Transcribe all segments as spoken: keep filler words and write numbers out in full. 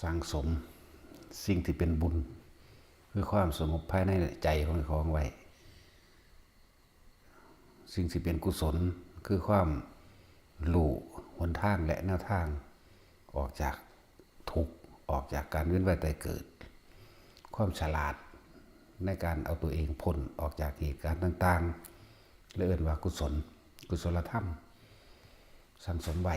สั่งสมสิ่งที่เป็นบุญ คือความสงบภายในใจของเจ้าของไว้ สิ่งที่เป็นกุศล คือความรู้หนทางและแนวทาง ออกจากทุกข์ ออกจากการเวียนว่ายตายเกิด ความฉลาดในการเอาตัวเองพ้นออกจากเหตุการณ์ต่างๆ และเอิ้นว่ากุศล กุศลธรรม สั่งสมไว้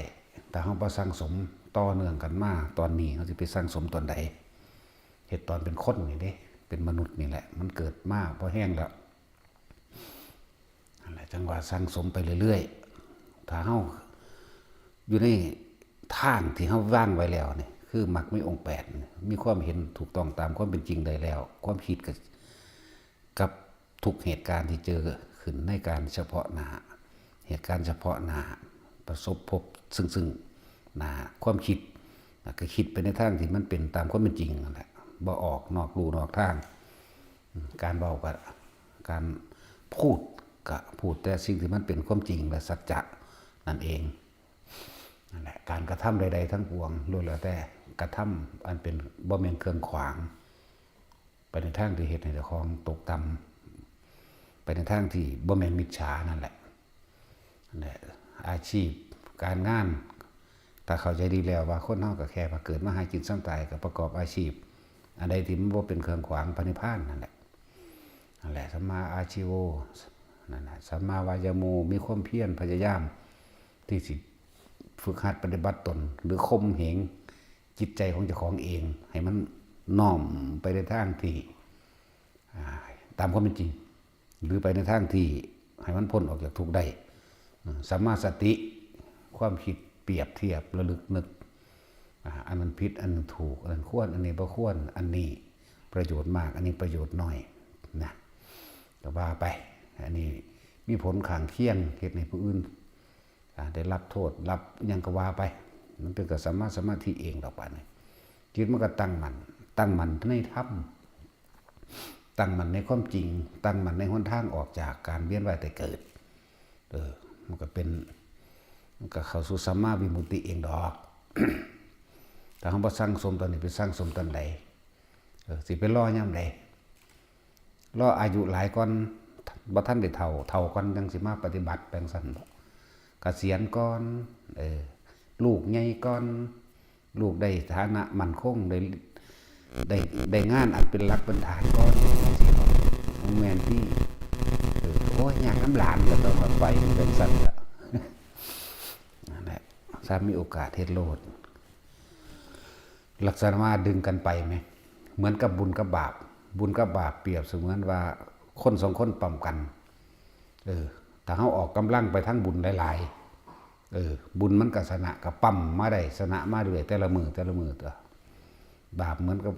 ถ้าเฮาบ่สั่งสมต่อเนื่องกันมา ตอนนี้เฮาสิไปสั่งสมตอนใด เฮ็ดตอนเป็นคนนี่เด้ เป็นมนุษย์นี่แหละ มันเกิดมาพอแฮงแล้ว นั่นแหละ จั่งว่าสั่งสมไปเรื่อยๆ ถ้าเฮาอยู่ในทางที่เฮาวางไว้แล้วนี่ คือมรรคมีองค์แปดนี่ มีความเห็นถูกต้องตามความเป็นจริงได้แล้ว ความคิดก็ กับทุกเหตุการณ์ที่เจอขึ้นในการเฉพาะหน้า เหตุการณ์เฉพาะหน้า ประสบพบซึ่งๆ หน้า ความคิด ก็คิดไปในทางที่มันเป็นตามความเป็นจริงนั่นแหละ บ่ออกนอกลู่นอกทาง การเว้าก็ การพูดก็พูดแต่สิ่งที่มันเป็นความจริงและสัจจะนั่นเอง นั่นแหละ การกระทำใดๆทั้งปวง ล้วนแล้วแต่กระทำอันเป็นบ่แม่นเครื่องขวาง ไปในทางที่เฮ็ดให้เจ้าของตกต่ำ ไปในทางที่บ่แม่นมิจฉานั่นแหละ นั่นแหละ อาชีพ การงาน ถ้าเข้าใจดีแล้วว่าคนเฮาก็แค่มาเกิดมาหากินส่ำตาย ก็ประกอบอาชีพ อันใดที่มันบ่เป็นเครื่องขวางพระนิพพานนั่นแหละ นั่นแหละ สัมมาอาชีโว นั่นแหละ สัมมาวายาโม มีความเพียรพยายาม ที่สิฝึกหัดปฏิบัติตน หรือข่มเหงจิตใจของเจ้าของเอง ให้มันน้อมไปในทางที่ อ่า ตามความเป็นจริง หรือไปในทางที่ให้มันพ้นออกจากทุกข์ได้ อืม สัมมาสติ ความคิดเปรียบเทียบระลึกนึก อ่า อันนั้นผิด อันนั้นถูก อันนั้นควร อันนี้บ่ควร อันนี้ประโยชน์มาก อันนี้ประโยชน์น้อย นะ ก็ว่าไป อันนี้มีผลข้างเคียง เฮ็ดให้ผู้อื่น อ่า ได้รับโทษ รับหยังก็ว่าไป มันเป็นกับสัมมาสมาธิเองดอกบาดนี้ จิตมันก็ตั้งมั่น ตั้งมั่นในธรรม ตั้งมั่นในความจริง ตั้งมั่นในหนทางออกจากการเวียนว่ายตายเกิด เออ มันก็เป็น มันก็เข้าสู่สัมมาวิมุตติเองดอก ถ้าเฮาบ่สั่งสมตอนนี้ ไปสั่งสมตอนใด เออ สิไปรอยามใด รออายุหลายก่อน บ่ทันได้เฒ่า เฒ่าก่อนจั่งสิมาปฏิบัติ จั่งซั้นบ่ เกษียณก่อน เออ ลูกใหญ่ก่อน ลูกได้ฐานะมั่นคง ได้ ได้ ได้งานอันเป็นหลักเป็นฐานก่อน จั่งซี้บ่ บ่แม่นติ เออ โอ้ย ยากนำหลาน ก็ต้องไปจั่งซั้นล่ะ นั่นแหละ ถ้ามีโอกาสเฮ็ดโลด ลักษณะว่าดึงกันไปไหม เหมือนกับบุญกับบาป บุญกับบาปเปรียบเสมือนว่าคนสองคนปั๊มกัน เออ ถ้าเฮาออกกำลังไปทางบุญหลายๆ เออ บุญมันก็ชนะ ก็ปั๊มมาได้ ชนะมาเรื่อย แต่ละมื้อ แต่ละมื้อตัว บาปเหมือนกับ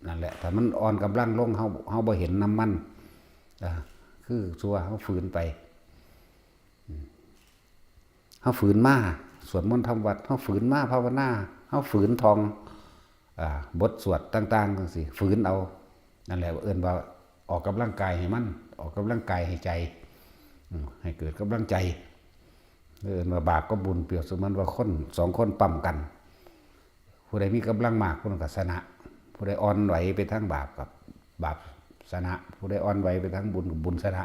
นั่นแหละ ถ้ามันอ่อนกำลังลง เฮา เฮาบ่เห็นน้ำมัน อ่า คือชั่วเฮาฝืนไป อืม เฮาฝืนมาสวดมนต์ทำวัตร เฮาฝืนมาภาวนา เฮาฝืนท่อง อ่า บทสวดต่างๆ จั่งซี้ ฝืนเอา นั่นแหละ เอิ้นว่าออกกำลังกายให้มัน ออกกำลังกายให้ใจ อืม ให้เกิดกำลังใจ เอิ้นว่าบาปกับบุญ เปรียบเสมือนว่าคนสองคนปั๊มกัน ผู้ใดมีกำลังมาก ผู้นั้นก็ชนะ ผู้ใดอ่อนไหวไปทางบาป ก็บาปชนะ ผู้ใดอ่อนไหวไปทางบุญ ก็บุญชนะ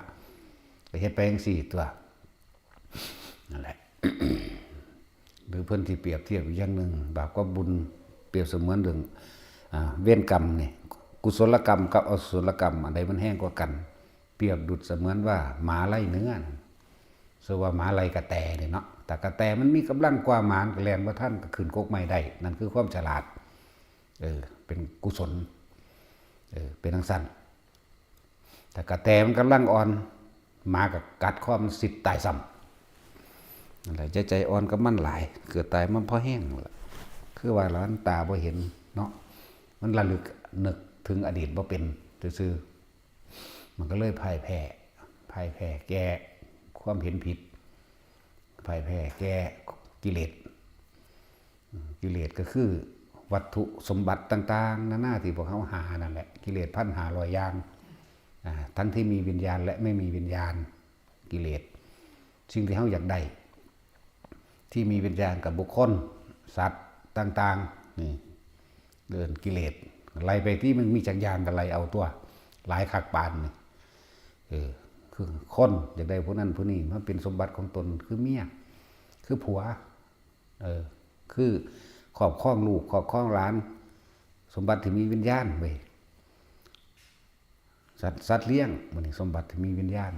ก็เฮ็ดไปจั่งซี้ตัว นั่นแหละ หรือเพิ่นสิเปรียบเทียบอีกอย่างหนึ่ง บาปกับบุญเปรียบเสมือนเรื่อง อ่า เวรกรรมนี่ กุศลกรรมกับอกุศลกรรม อันใดมันแฮงกว่ากัน เปรียบดุจเสมือนว่าหมาไล่เนื้อ สมมุติว่าหมาไล่กระแตนี่เนาะ ถ้ากระแตมันมีกำลังกว่าหมา มันก็แล่นบ่ทัน ก็ขึ้นกกไม้ได้ นั่นคือความฉลาด เออ เป็นกุศล เออ เป็นจั่งซั้น ถ้ากระแตมันกำลังอ่อน หมาก็กัดคอมันสิตายซ้ำ นั่นแหละ อย่าใจอ่อนกับมันหลาย เกิดตายมันพอแฮงนั่นล่ะ คือว่าหลานตาบ่เห็นเนาะ มันระลึกนึกถึงอดีตบ่เป็นซื่อๆ มันก็เลยพ่ายแพ้ พ่ายแพ้แก่ความเห็นผิด พ่ายแพ้แก่กิเลส อืม กิเลสก็คือวัตถุสมบัติต่างๆ นานาที่พวกเฮาหานั่นแหละ กิเลสพันห้าร้อยอย่าง อ่า ทั้งที่มีวิญญาณและไม่มีวิญญาณ กิเลส สิ่งที่เฮาอยากได้ ที่มีวิญญาณกับบุคคล สัตว์ต่างๆ นี่ เอิ้นกิเลส ไล่ไปที่มันมีจักอย่างก็ไล่เอาตัว หลายคักปานนี่ เออ คือคนอยากได้ผู้นั้นผู้นี้มาเป็นสมบัติของตน คือเมีย คือผัว เออ คือครอบครองลูก ครอบครองหลาน สมบัติที่มีวิญญาณเว้ย สัตว์ สัตว์เลี้ยง มันนี่สมบัติที่มีวิญญาณ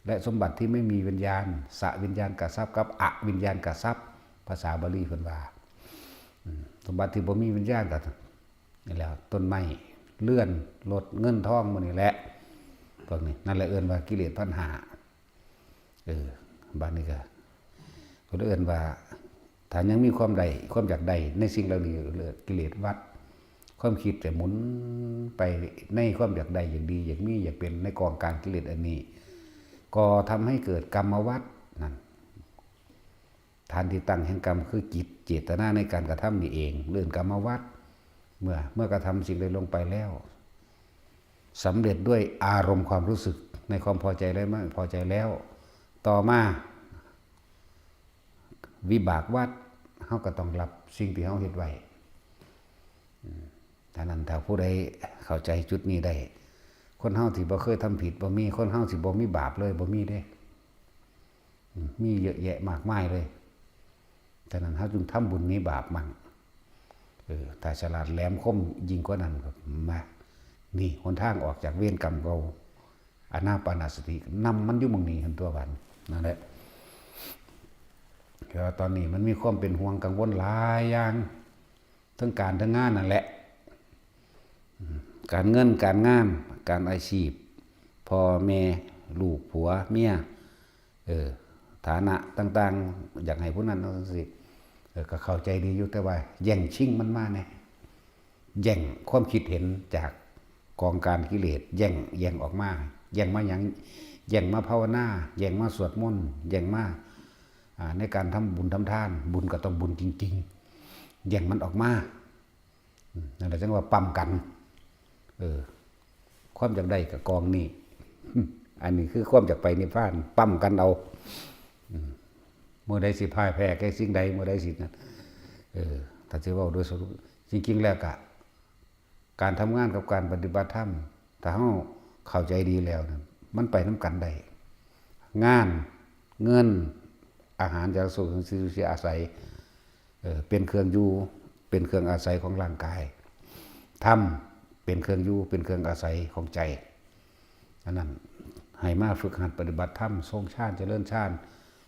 และสมบัติที่ไม่มีวิญญาณ สวิญญาณกทรัพย์กับอวิญญาณกทรัพย์ ภาษาบาลีเพิ่นว่า อืม สมบัติที่บ่มีวิญญาณก็นี่แหละ ต้นไม้ เรือน รถ เงินทอง หมู่นี่แหละ พวกนี้ นั่นแหละเอิ้นว่ากิเลสพันห้า เออ บัดนี้ก็ เพิ่นเอิ้นว่า ถ้ายังมีความได้ ความอยากได้ในสิ่งเหล่านี้ เรียกกิเลสวัฏ ความคิดจะหมุนไปในความอยากได้ อยากดี อยากมี อยากเป็นในกองการกิเลสอันนี้ ก็ทำให้เกิดกรรมวัฏนั่น ฐานที่ตั้งแห่งกรรมคือจิต เจตนาในการกระทำนี่เอง เอิ้นกรรมวัฏ เมื่อ เมื่อกระทำสิ่งใดลงไปแล้ว สำเร็จด้วยอารมณ์ความรู้สึกในความพอใจและไม่พอใจแล้ว ต่อมา วิบากวัฏ เฮาก็ต้องรับสิ่งที่เฮาเฮ็ดไว้ อืม ฉะนั้นถ้าผู้ใดเข้าใจจุดนี้ได้ คนเฮาที่บ่เคยทำผิดบ่มี คนเฮาที่บ่มีบาปเลยบ่มีเด้ อืม มีเยอะแยะมากมายเลย ฉะนั้นเฮาจึงทำบุญหนีบาปมั่ง เออ ถ้าฉลาดแหลมคมยิ่งกว่านั้นก็มา นี่หนทางออกจากเวรกรรมเก่า อานาปานสติ นำมันอยู่หม่องนี้หั่นตัวบัด นั่นแหละ แต่ว่าตอนนี้มันมีความเป็นห่วงกังวลหลายอย่าง ทั้งการทั้งงานนั่นแหละ อืม การเงิน การงาน การอาชีพ พ่อแม่ ลูก ผัว เมีย เออ ฐานะต่างๆ อยากให้ผู้นั้นเอาจังซี่ เออ ก็เข้าใจดีอยู่ แต่ว่าแย่งชิงมันมาแหน่ แย่งความคิดเห็นจากกองการกิเลส แย่ง แย่งออกมา แย่งมาหยัง แย่งมาภาวนา แย่งมาสวดมนต์ แย่งมา อ่า ในการทำบุญทำทาน บุญก็ต้องบุญจริงๆ แย่งมันออกมา อืม นั่นแหละจังว่าปั๊มกัน เออ ความอยากได้กับกองนี่ อันนี้คือความอยากไปนิพพาน ปั๊มกันเอา อืม เมื่อใดสิพ่ายแพ้แก่สิ่งใด เมื่อใดสินั่น เออ ถ้าสิเว้าโดยสรุป จริงๆ แล้วกะ การทำงานกับการปฏิบัติธรรม ถ้าเฮาเข้าใจดีแล้วนะ มันไปนำกันได้ งาน เงิน อาหาร ยาสุข สิ่งที่อาศัย เอ่อ เป็นเครื่องอยู่ เป็นเครื่องอาศัยของร่างกาย ธรรม เป็นเครื่องอยู่ เป็นเครื่องอาศัยของใจ อันนั้น ให้มาฝึกหัดปฏิบัติธรรม ทรงฌาน เจริญฌาน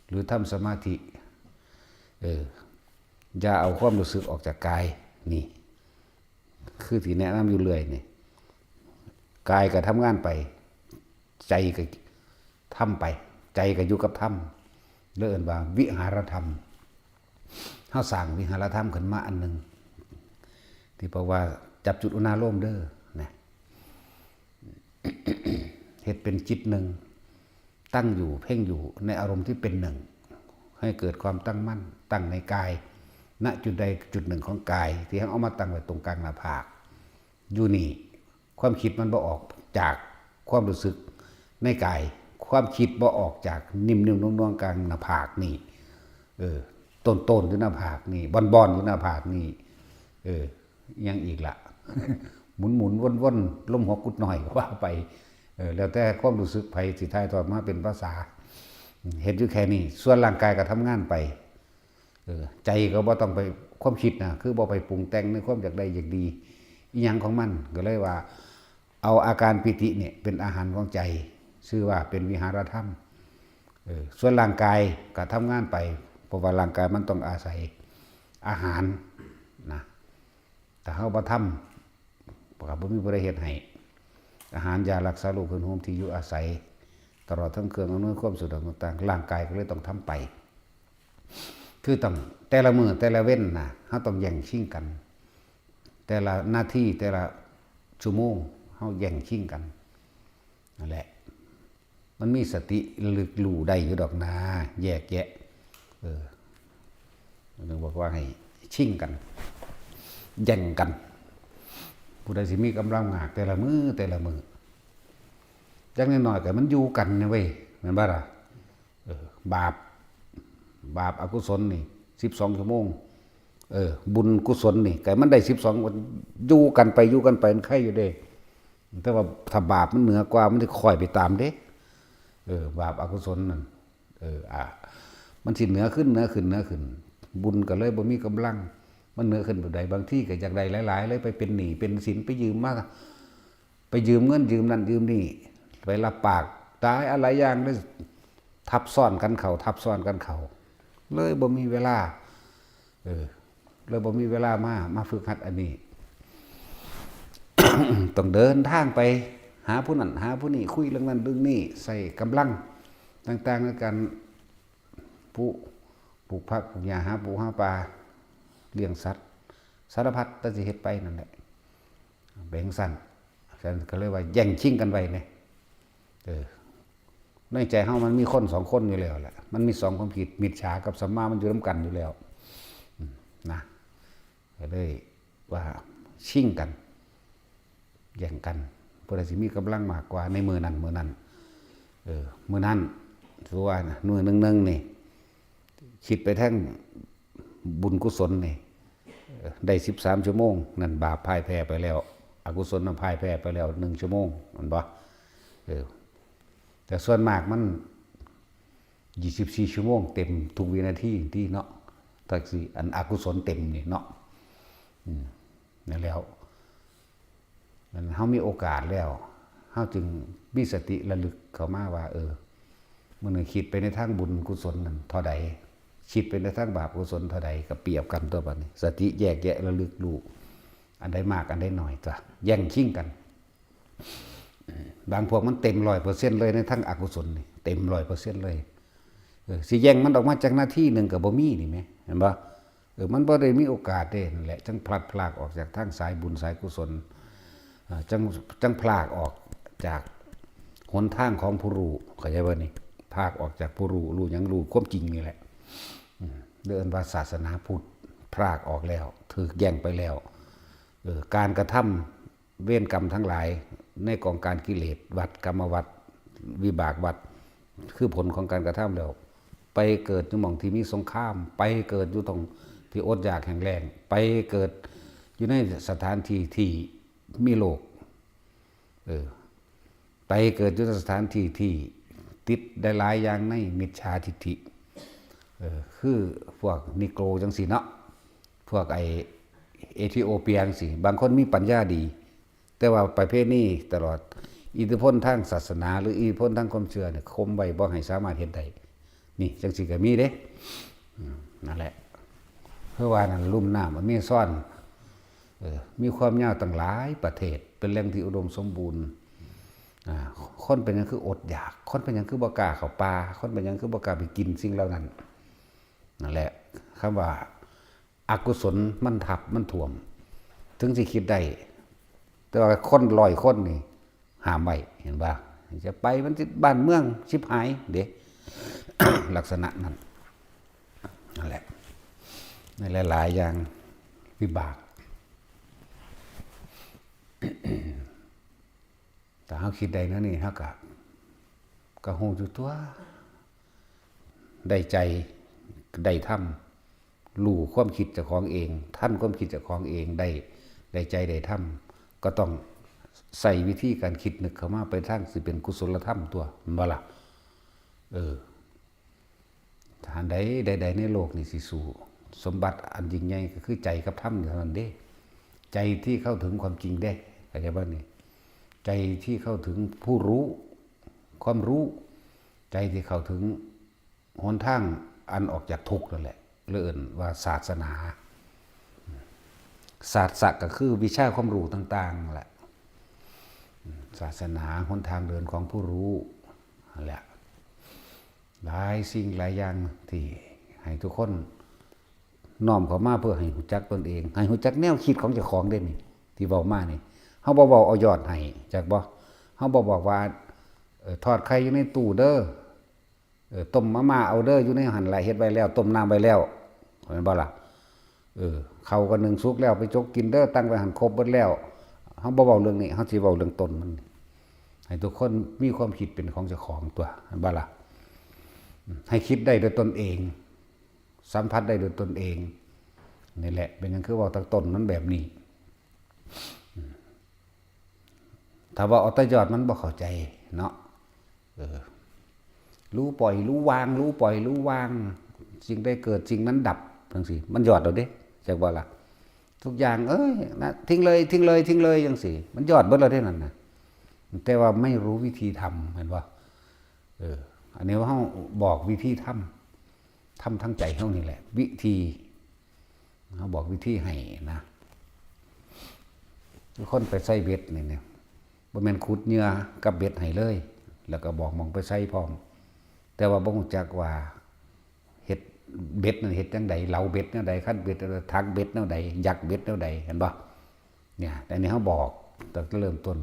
หรือทำสมาธิ เออ อย่าเอาความรู้สึกออกจากกาย นี่ คือที่แนะนำอยู่เรื่อยนี่ กายก็ทำงานไป ใจก็ทำไป ใจก็อยู่กับธรรม เรียกว่าวิหารธรรม เฮาสร้างวิหารธรรมขึ้นมาอันหนึ่ง ที่บอกว่าจับจุดอุณาโลมเด้อนะ เฮ็ดเป็นจิตหนึ่ง ตั้งอยู่ เพ่งอยู่ในอารมณ์ที่เป็นหนึ่ง ให้เกิดความตั้งมั่น ตั้งในกาย ณ จุดใดจุดหนึ่งของกาย ที่เฮาเอามาตั้งไว้ตรงกลางหน้าผาก อยู่นี่ ความคิดมันบ่ออกจากความรู้สึกในกาย ความคิดบ่ออกจากนิ่มๆ นวลๆ กลางหน้าผากนี่ เออ ต้นๆ อยู่หน้าผากนี่ บอนๆ อยู่หน้าผากนี่ เออ ยังอีกละ หมุนๆ วนๆ ลมหัวกุดหน่อยก็ว่าไป เออ แล้วแต่ความรู้สึกไผสิถ่ายทอดมาเป็นภาษา เฮ็ดอยู่แค่นี้ ส่วนร่างกายก็ทำงานไป เออ ใจก็บ่ต้องไป ความคิดนะ คือบ่ไปปรุงแต่งในความอยากได้อยากดี อีหยังของมัน ก็เลยว่า เอาอาการปีติเนี่ยเป็นอาหารของใจ ชื่อว่าเป็นวิหารธรรม เออ ส่วนร่างกายก็ทำงานไป เพราะว่าร่างกายมันต้องอาศัยอาหารนะ ถ้าเฮาบ่ทำ ก็บ่มีผู้ใดเฮ็ดให้ อาหาร ยา รักษาโรค เครื่องนุ่งห่ม ที่อยู่อาศัย ตลอดทั้งเครื่องอำนวยความสะดวกต่างๆ ร่างกายก็เลยต้องทำไป คือต้องแต่ละมื้อแต่ละเว็นนะ เฮาต้องแย่งชิงกัน แต่ละนาที แต่ละชั่วโมง เฮาแย่งชิงกัน นั่นแหละ มันมีสติระลึกรู้ได้อยู่ดอกนา แยกแยะ เออ มันถึงบอกว่าให้ชิงกัน แย่งกัน ผู้ใดสิมีกำลังมากแต่ละมื้อแต่ละมื้อ จักน้อยๆ ก็มันอยู่กันนะเว้ย แม่นบ่ล่ะ เออ บาป บาปอกุศลนี่ สิบสองชั่วโมง เออ บุญกุศลนี่ ไก่มันได้สิบสองวัน อยู่กันไป อยู่กันไป มันไข่อยู่เด้ แต่ว่าถ้าบาปมันเหนือกว่า มันจะคอยไปตามเด้ เออ บาปอกุศลนั่น เออ อ่ะ มันสิเหนือขึ้น เหนือขึ้น เหนือขึ้น บุญก็เลยบ่มีกำลัง มันเหนือขึ้นแบบใด บางทีก็อยากได้หลายๆ เลยไปเป็นหนี้ เป็นสิน ไปยืมมา ไปยืมเงิน ยืมนั่น ยืมนี่ ไปรับปาก ตายอะไรอย่างเลย ทับซ้อนกันเข้า ทับซ้อนกันเข้า เลยบ่มีเวลา เออ เลยบ่มีเวลามา มาฝึกหัดอันนี้ ต้องเดินทางไป หาผู้นั้น หาผู้นี้ คุยเรื่องนั้นเรื่องนี้ ใส่กำลังต่างๆ ในการปลูก ปลูกผัก ปลูกหญ้า หาปูหาปลา เลี้ยงสัตว์ สารพัดแต่สิเฮ็ดไปนั่นแหละ แบ่งสั้น ฉันก็เลยว่าแย่งชิงกันไว้เนี่ย เออ ในใจเฮามันมีคนสองคนอยู่แล้วแหละ มันมีสองความคิด มิจฉากับสัมมามันอยู่นำกันอยู่แล้ว อืม นะ ก็เลยว่าชิงกัน แย่งกัน ผู้ใดสิมีกำลังมากกว่าในมื้อนั้น มื้อนั้น เออ มื้อนั้น ถือว่านะ มื้อหนึ่งๆ นี่ คิดไปทางบุญกุศลนี่ เออ ได้สิบสามชั่วโมง นั่นบาปพ่ายแพ้ไปแล้ว อกุศลน่ะพ่ายแพ้ไปแล้วหนึ่งชั่วโมง แม่นบ่ เออ แต่ส่วนมากมัน ยี่สิบสี่ชั่วโมงเต็มทุกวินาทีที่เนาะ ถ้าสิอันอกุศลเต็มนี่เนาะ อืม นั่นแล้ว นั่นเฮามีโอกาสแล้ว เฮาจึงมีสติระลึกเข้ามาว่า เออ มื้อนี้คิดไปในทางบุญกุศลนั่นเท่าใด คิดไปในทางบาปกุศลเท่าใด ก็เปรียบกันตัวบัดนี้ สติแยกแยะระลึกรู้ อันใดมาก อันใดน้อย จ้ะ แย่งชิงกัน บางพวกมันเต็มร้อยเปอร์เซ็นต์เลยในทางอกุศลนี่ เต็มร้อยเปอร์เซ็นต์เลย เออ สิแย่งมันออกมาจากนาทีหนึ่งก็บ่มีนี่แหม เห็นบ่ เออ มันบ่ได้มีโอกาสเด้ นั่นแหละ จั่งพลัดพรากออกจากทางสายบุญสายกุศล อ่า จั่ง จั่งพรากออกจากหนทางของผู้รู้ เข้าใจบ่นี่ พรากออกจากผู้รู้ รู้หยัง รู้ความจริงนี่แหละ อืม เรียกว่าศาสนาพุทธพรากออกแล้ว ถูกแย่งไปแล้ว เออ การกระทำ เวรกรรมทั้งหลายในกองการกิเลสวัฏ กรรมวัฏ วิบากวัฏ คือผลของการกระทำแล้ว ไปเกิดอยู่หม่องที่มีสงคราม ไปเกิดอยู่ตรงที่อดอยากแห้งแล้ง ไปเกิดอยู่ในสถานที่ที่มีโรค เออ ไปเกิดอยู่ในสถานที่ที่ติดได้หลายอย่างในมิจฉาทิฏฐิ เออ คือพวกนิโกรจังซี่เนาะ พวกไอ้เอธิโอเปียจังซี่ บางคนมีปัญญาดี แต่ว่าประเพณีตลอด อิทธิพลทางศาสนา หรืออิทธิพลทางความเชื่อเนี่ย ข่มไว้บ่ให้สามารถเฮ็ดได้ นี่จังซี่ก็มีเด้ อืม นั่นแหละ คือว่านั่นลุ่มน้ำอเมซอน เออ มีความยาวตั้งหลายประเทศ เป็นแหล่งที่อุดมสมบูรณ์ อ่า คนเป็นหยังคืออดอยาก คนเป็นหยังคือบ่กล้าเข้าป่า คนเป็นหยังคือบ่กล้าไปกินสิ่งเหล่านั้น นั่นแหละ คำว่าอกุศลมันทับมันท่วม ถึงสิคิดได้ แต่ว่าคนร้อยคนนี่ห้ามไว้ เห็นบ่ จะไปมันสิบ้านเมืองชิบหายเด้ ลักษณะนั้น นั่นแหละ ในหลายๆ อย่าง วิบาก ถ้าเฮาคิดได้แนวนี้ เฮาก็ ก็ฮู้อยู่ตัว ได้ใจ ได้ธรรม รู้ความคิดเจ้าของเอง ทันความคิดเจ้าของเอง ได้ ได้ใจได้ธรรม ก็ต้องใส่วิธีการคิดนึกเข้ามาไปทางสิเป็นกุศลธรรมตัว แม่นบ่ล่ะ เออ อันใด ใดๆ ในโลกนี่สิสู้ สมบัติอันยิ่งใหญ่ก็คือใจกับธรรมเท่านั้นเด้ ใจที่เข้าถึงความจริงเด้ เข้าใจบ่นี่ ใจที่เข้าถึงผู้รู้ ความรู้ ใจที่เข้าถึงหนทางอันออกจากทุกข์นั่นแหละ เรียกว่าศาสนา ศาสตร์ก็คือวิชาความรู้ต่างๆ นั่นแหละ ศาสนาหนทางเดินของผู้รู้ นั่นแหละ หลายสิ่งหลายอย่างที่ให้ทุกคนน้อมเข้ามาเพื่อให้รู้จักตนเอง ให้รู้จักแนวคิดของเจ้าของเด้นี่ ที่เว้ามานี่ เฮาบ่เว้าเอายอดให้ จักบ่ เฮาบ่บอกว่า เอ่อ ทอดไข่อยู่ในตู้เด้อ เออ ต้มมาม่าเอาเด้อ อยู่ในหั่นล่ะ เฮ็ดไว้แล้ว ต้มน้ำไว้แล้ว แม่นบ่ล่ะ เออ ข้าวก็นึ่งสุกแล้ว ไปจกกินเด้อ ตั้งไว้หั่นครบเบิดแล้ว เฮาบ่เว้าเรื่องนี้ เฮาสิเว้าเรื่องต้นมัน ให้ทุกคนมีความคิดเป็นของเจ้าของตัว แม่นบ่ล่ะ ให้คิดได้ด้วยตนเอง สัมผัสได้ด้วยตนเอง นี่แหละ เป็นหยังคือเว้าตั้งต้นมันแบบนี้ ถ้าว่าเอาแต่ยอดมันบ่เข้าใจเนาะ เออ รู้ปล่อยรู้วาง รู้ปล่อยรู้วาง สิ่งใดเกิดสิ่งนั้นดับจังซี่ มันยอดแล้วเด้ จักว่าล่ะ ทุกอย่าง เอ้ย นะ ทิ้งเลย ทิ้งเลย ทิ้งเลยจังซี่ มันยอดเบิดแล้วเด้นั่นน่ะ แต่ว่าไม่รู้วิธีทำ เห็นบ่ เออ อันนี้ว่าเฮาบอกวิธีทำ ทำทางใจเฮานี่แหละ วิธี เฮาบอกวิธีให้นะ คือคนไปใส่เบ็ดนี่เนี่ย บ่แม่นขุดเหยื่อกับเบ็ดให้เลย แล้วก็บอกหม่องไปใส่พร้อม แต่ว่าบ่ฮู้จักว่าเฮ็ดเบ็ดนั่นเฮ็ดจั่งใด เหลาเบ็ดแนวใด คันเบ็ดแนวใด ถักเบ็ดแนวใด ยักเบ็ดแนวใด เห็นบ่ เนี่ย แต่อันนี้เฮาบอกตั้งแต่เริ่มต้น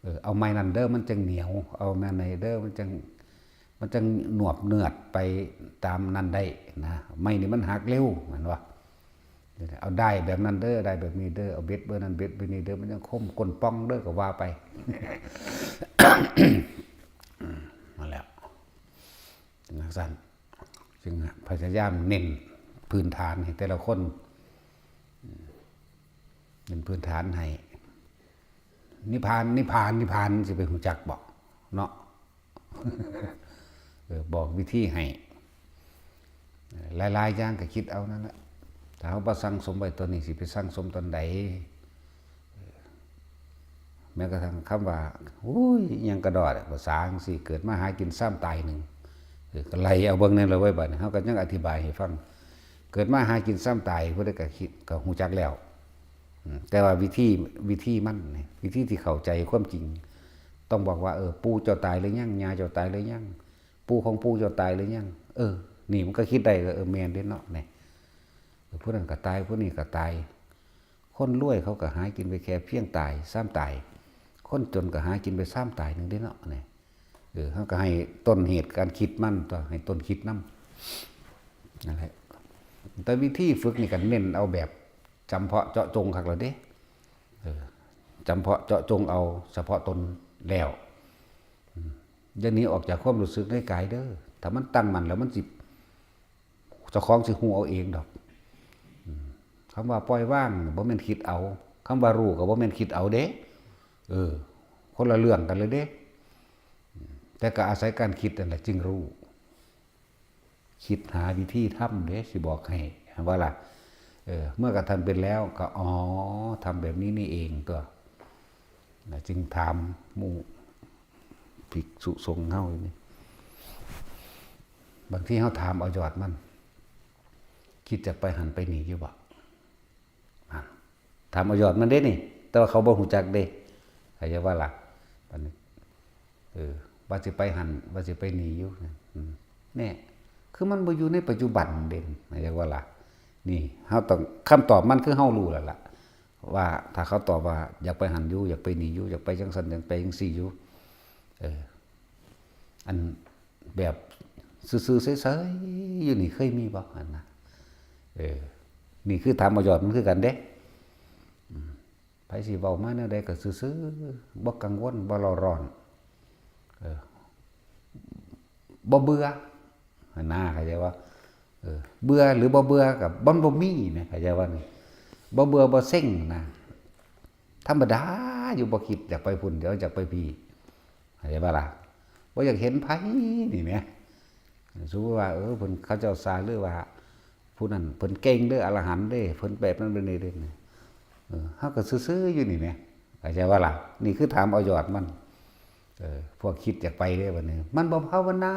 เออ เอาไม้นั่นเด้อ มันจั่งเหนียว เอาไม้นั่นเด้อ มันจั่ง มันจั่งหนวบเนือดไปตามนั่นได้นะ ไม้นี่มันหักเร็ว แม่นบ่ เอาด้ายแบบนั้นเด้อ ด้ายแบบนี้เด้อ เอาเบ็ดเบอร์นั้น เบ็ดเบอร์นี้เด้อ มันจั่งคม ก้นป่องเด้อ ก็ว่าไป มาแล้ว จั่งซั่น จึงพยายามเน้นพื้นฐานให้แต่ละคน เน้นพื้นฐานให้ นิพพาน นิพพาน นิพพาน สิไปฮู้จักบ่ เนาะ เออ บอกวิธีให้ หลายๆอย่างก็คิดเอานั่นแหละ ถ้าเฮาบ่สั่งสมไว้ตอนนี้ สิไปสั่งสมตอนใด แม้กระทั่งคำว่า อุ้ย อิหยังกะด้อ ภาษาจั่งซี้ เกิดมาหากินซ้ำตายหนึ่ง เออ ก็ไล่เอาเบิ่งแน่ละเว้ย บัดนี้ เฮาก็ยังอธิบายให้ฟัง เกิดมาหากินซ้ำตาย ผู้ใดก็คิด ก็ฮู้จักแล้ว อืม แต่ว่าวิธี วิธีมันนี่ วิธีที่เข้าใจความจริง ต้องบอกว่า เออ ปู่เจ้าตายหรือยัง ย่าเจ้าตายหรือยัง ปู่ของปู่เจ้าตายหรือยัง เออ นี่มันก็คิดได้ เออ แม่นเด้เนาะ นี่ เออ ผู้นั้นก็ตาย ผู้นี้ก็ตาย คนรวยเขาก็หากินไปแค่เพียงตาย ซ้ำตาย คนจนก็หากินไปซ้ำตายหนึ่งเด้เนาะ นี่ เออ เฮาก็ให้ต้นเหตุการคิดมันตั๊ว ให้ต้นคิดนำ นั่นแหละ แต่วิธีฝึกนี่ก็เน้นเอาแบบจำเพาะเจาะจงคักแล้วเด้ เออ จำเพาะเจาะจงเอาเฉพาะตนแล้ว อืม อย่าหนีออกจากความรู้สึกในกายเด้อ ถ้ามันตั้งมั่นแล้วมันสิ เจ้าของสิฮู้เอาเองดอก อืม คำว่าปล่อยวางบ่แม่นคิดเอา คำว่ารู้ก็บ่แม่นคิดเอาเด้ เออ คนละเรื่องกันเลยเด้ อืม แต่ก็อาศัยการคิดนั่นแหละจึงรู้ คิดหาวิธีทำเด้ สิบอกให้ ว่าล่ะ เออ เมื่อกระทำเป็นแล้วก็ อ๋อ ทำแบบนี้นี่เองตั๊ว นะ จึงถามหมู่ภิกษุสงฆ์เฮาอยู่นี่ บางทีเฮาถามเอายอดมัน คิดจะไปหั้นไปนี่อยู่บ่ อ่ะ ถามเอายอดมันเด้นี่ แต่ว่าเขาบ่ฮู้จักเด้ เข้าใจว่าล่ะ บัดนี้ เออ ว่าสิไปหั้น ว่าสิไปนี่อยู่ อืม แน่ คือมันบ่อยู่ในปัจจุบันเด้ เข้าใจว่าล่ะ นี่ เฮาต้อง คำตอบมันคือเฮารู้แล้วล่ะ ว่าถ้าเขาตอบว่าอยากไปหั้นอยู่ อยากไปนี่อยู่ อยากไปจั่งซั้น อยากไปจั่งซี้อยู่ เออ อันแบบซื่อๆเฉยๆอยู่นี่เคยมีบ่ หั่นนะ เออ นี่คือถามเอายอดมันคือกันเด้ อืม ไผสิเว้ามาแนวใดก็ซื่อๆ บ่กังวล บ่เร่าร้อน เออ บ่เบื่อ หั่นนะ เข้าใจว่า เออ เบื่อหรือบ่เบื่อก็มันบ่มีแหม เข้าใจว่านี่ บ่เบื่อบ่เซ็งนะ ธรรมดาอยู่ บ่คิดอยากไปพุ้น เดี๋ยวอยากไปพี้ เข้าใจบ่ล่ะ บ่อยากเห็นไผนี่แหม สมมุติว่า เออ เพิ่น เขาเจ้าสาหรือว่า ผู้นั้นเพิ่นเก่งเด้อ อรหันต์เด้ เพิ่นแบบนั้นแบบนี้เด้ เออ เฮาก็ซื่อๆอยู่นี่แหม เข้าใจบ่ล่ะ นี่คือถามเอายอดมัน เออ พวกคิดอยากไปเด้บัดนี้ มันบ่ภาวนา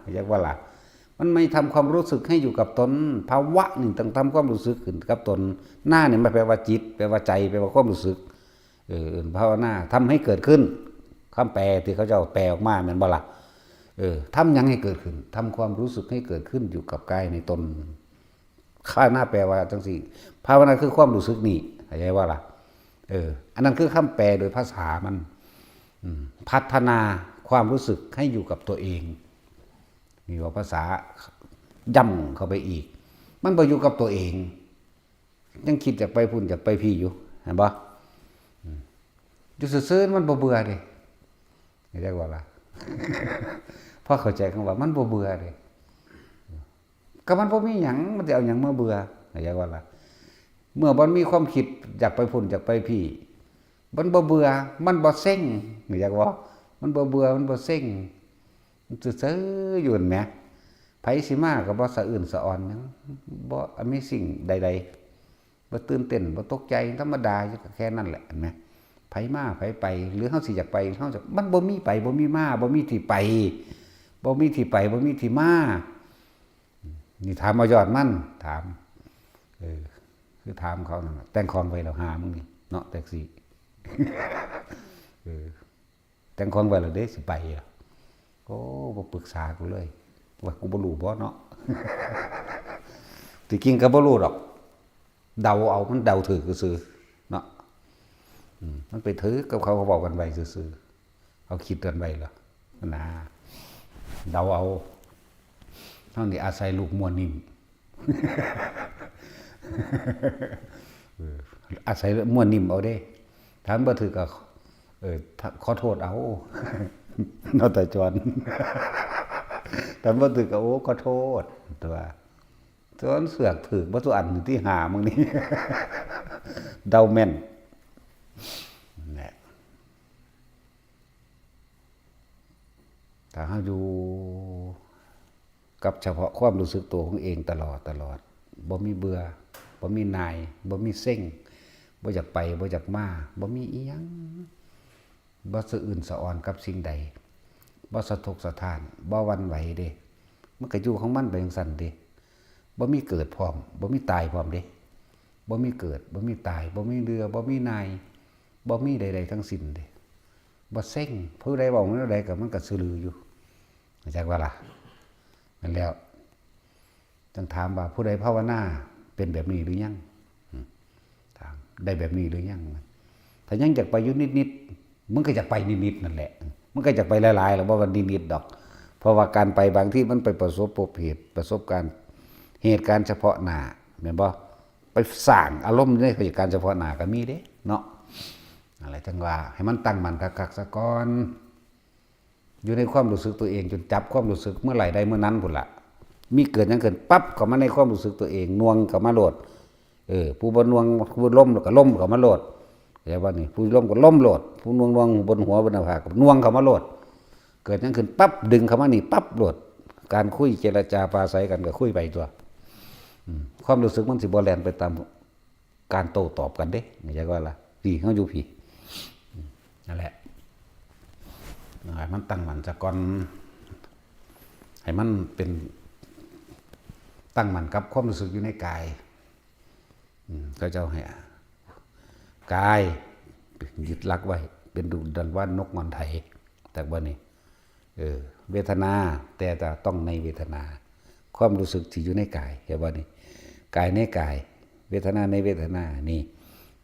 เข้าใจบ่ล่ะ มันไม่ทำความรู้สึกให้อยู่กับตน ภาวะนี่ต้องทำความรู้สึกขึ้นกับตน นานี่มันแปลว่าจิต แปลว่าใจ แปลว่าความรู้สึก เออ เอิ้นภาวนา ทำให้เกิดขึ้น คำแปลที่เขาเจ้าแปลออกมาแม่นบ่ล่ะ เออ ทำหยังให้เกิดขึ้น ทำความรู้สึกให้เกิดขึ้นอยู่กับกายในตน ภาวนาแปลว่าจั่งซี้ ภาวนาคือความรู้สึกนี่ เข้าใจบ่ล่ะ เออ อันนั้นคือคำแปลโดยภาษามัน อืม พัฒนาความรู้สึกให้อยู่กับตัวเอง นี่ว่าภาษาย่ำเข้าไปอีก มันบ่อยู่กับตัวเอง ยังคิดอยากไปพุ้นอยากไปพี้อยู่ เห็นบ่ อืม อยู่ซื่อๆมันบ่เบื่อเด้ เข้าใจบ่ล่ะ พอเข้าใจคำว่ามันบ่เบื่อเด้ ก็มันบ่มีหยัง มันสิเอาหยังมาเบื่อ เข้าใจบ่ล่ะ เมื่อมันมีความคิดอยากไปพุ้นอยากไปพี้ มันบ่เบื่อ มันบ่เซ็ง อยากว่า มันบ่เบื่อ มันบ่เซ็ง มันซื่อๆอยู่นั่นแหม ไผสิมาก็บ่สะอื้นสะอ่อนหยัง บ่ Amazing ใดๆ บ่ตื่นเต้น บ่ตกใจ ธรรมดาอยู่ก็แค่นั้นแหละ เห็นไหม ไผมาไผไป หรือเฮาสิอยากไป เฮาจะ มันบ่มีไป บ่มีมา บ่มีที่ไป บ่มีที่ไป บ่มีที่มา นี่ถามเอายอดมัน ถาม เออ คือถามเขานั่นน่ะ แต่งของไว้แล้วหามึงนี่ เนาะ แท็กซี่ เออ แต่งของไว้แล้วเด้ สิไปเหรอ โอ้ บ่ปรึกษากูเลย ว่ากูบ่รู้บ่เนาะ ที่จริงก็บ่รู้ดอก เดาเอา มันเดาถืกซื่อๆ เนาะ อืม มันไปถืกกับเขา เขาเว้ากันไว้ซื่อๆ เขาคิดกันไว้เหรอ นะ เดาเอา เฮานี่อาศัยลูกมั่วนิ่ม เออ อาศัยมั่วนิ่มเอาเด้ ถ้ามันบ่ถืกก็ เออ ถ้า ขอโทษเอา เนาะ ตาจอน ถ้ามันบ่ถืกก็ โอ้ ขอโทษ แต่ว่า จอนเสือกถืกบ่ทุกอัน อยู่ที่หามึงนี่ เดาแม่น แหละ ถ้าเฮาอยู่กับเฉพาะความรู้สึกตัวของเองตลอด ตลอด บ่มีเบื่อ บ่มีหน่าย บ่มีเซ็ง บ่อยากไป บ่อยากมา บ่มีอิหยัง บ่สะอื้นสะอ่อนกับสิ่งใด บ่สะทกสะท้าน บ่หวั่นไหวเด้ มันก็อยู่ของมันไปจั่งซั้นเด้ บ่มีเกิดพร้อม บ่มีตายพร้อมเด้ บ่มีเกิด บ่มีตาย บ่มีเบื่อ บ่มีหน่าย บ่มีใดๆทั้งสิ้นเด้ บ่เซ็ง ผู้ใดเว้าแนวใดก็มันก็ซื่อลืออยู่ เข้าใจบ่ล่ะ นั่นแล้ว จั่งถามว่าผู้ใดภาวนาเป็นแบบนี้หรือยัง อืม ถาม ได้แบบนี้หรือยัง ถ้ายังอยากไปอยู่นิดๆ มันก็อยากไปนิดๆนั่นแหละ มันก็อยากไปหลายๆ แล้วบ่ว่านิดๆดอก เพราะว่าการไปบางทีมันไปประสบพบเหตุ ประสบการณ์ เหตุการณ์เฉพาะหน้า แม่นบ่ ไปสร้างอารมณ์ในเหตุการณ์เฉพาะหน้าก็มีเด้ เนาะ อะไรจั่งว่า ให้มันตั้งมั่นคักๆซะก่อน อยู่ในความรู้สึกตัวเอง จนจับความรู้สึกเมื่อไหร่ได้เมื่อนั้นพุ้นละ มีเกิดหยังขึ้นปั๊บ เข้ามาในความรู้สึกตัวเอง หน่วงเข้ามาโลด เออ ผู้บ่หน่วง ผู้ล้มก็ล้มเข้ามาโลด เข้าใจบ่นี่ ผู้ล้มก็ล้มโลด ผู้หน่วงๆบนหัวบนหน้าผากก็หน่วงเข้ามาโลด เกิดหยังขึ้นปั๊บ ดึงเข้ามานี่ปั๊บโลด การคุยเจรจาปราศรัยกันก็คุยไปตั๊ว อืม ความรู้สึกมันสิบ่แล่นไปตาม การโต้ตอบกันเด้ เข้าใจบ่ล่ะ พี้ เฮาอยู่พี้ อืม นั่นแหละ ให้มันตั้งมั่นซะก่อน ให้มันเป็น ตั้งมั่นกับความรู้สึกอยู่ในกาย อืม เขาเจ้าให้ กาย ยึดหลักไว้ เป็นดุจดังว่านกงอนไถ แต่ว่านี่ เออ เวทนา แต่จะต้องในเวทนา ความรู้สึกที่อยู่ในกาย เข้าใจบ่นี่ กายในกาย เวทนาในเวทนา นี่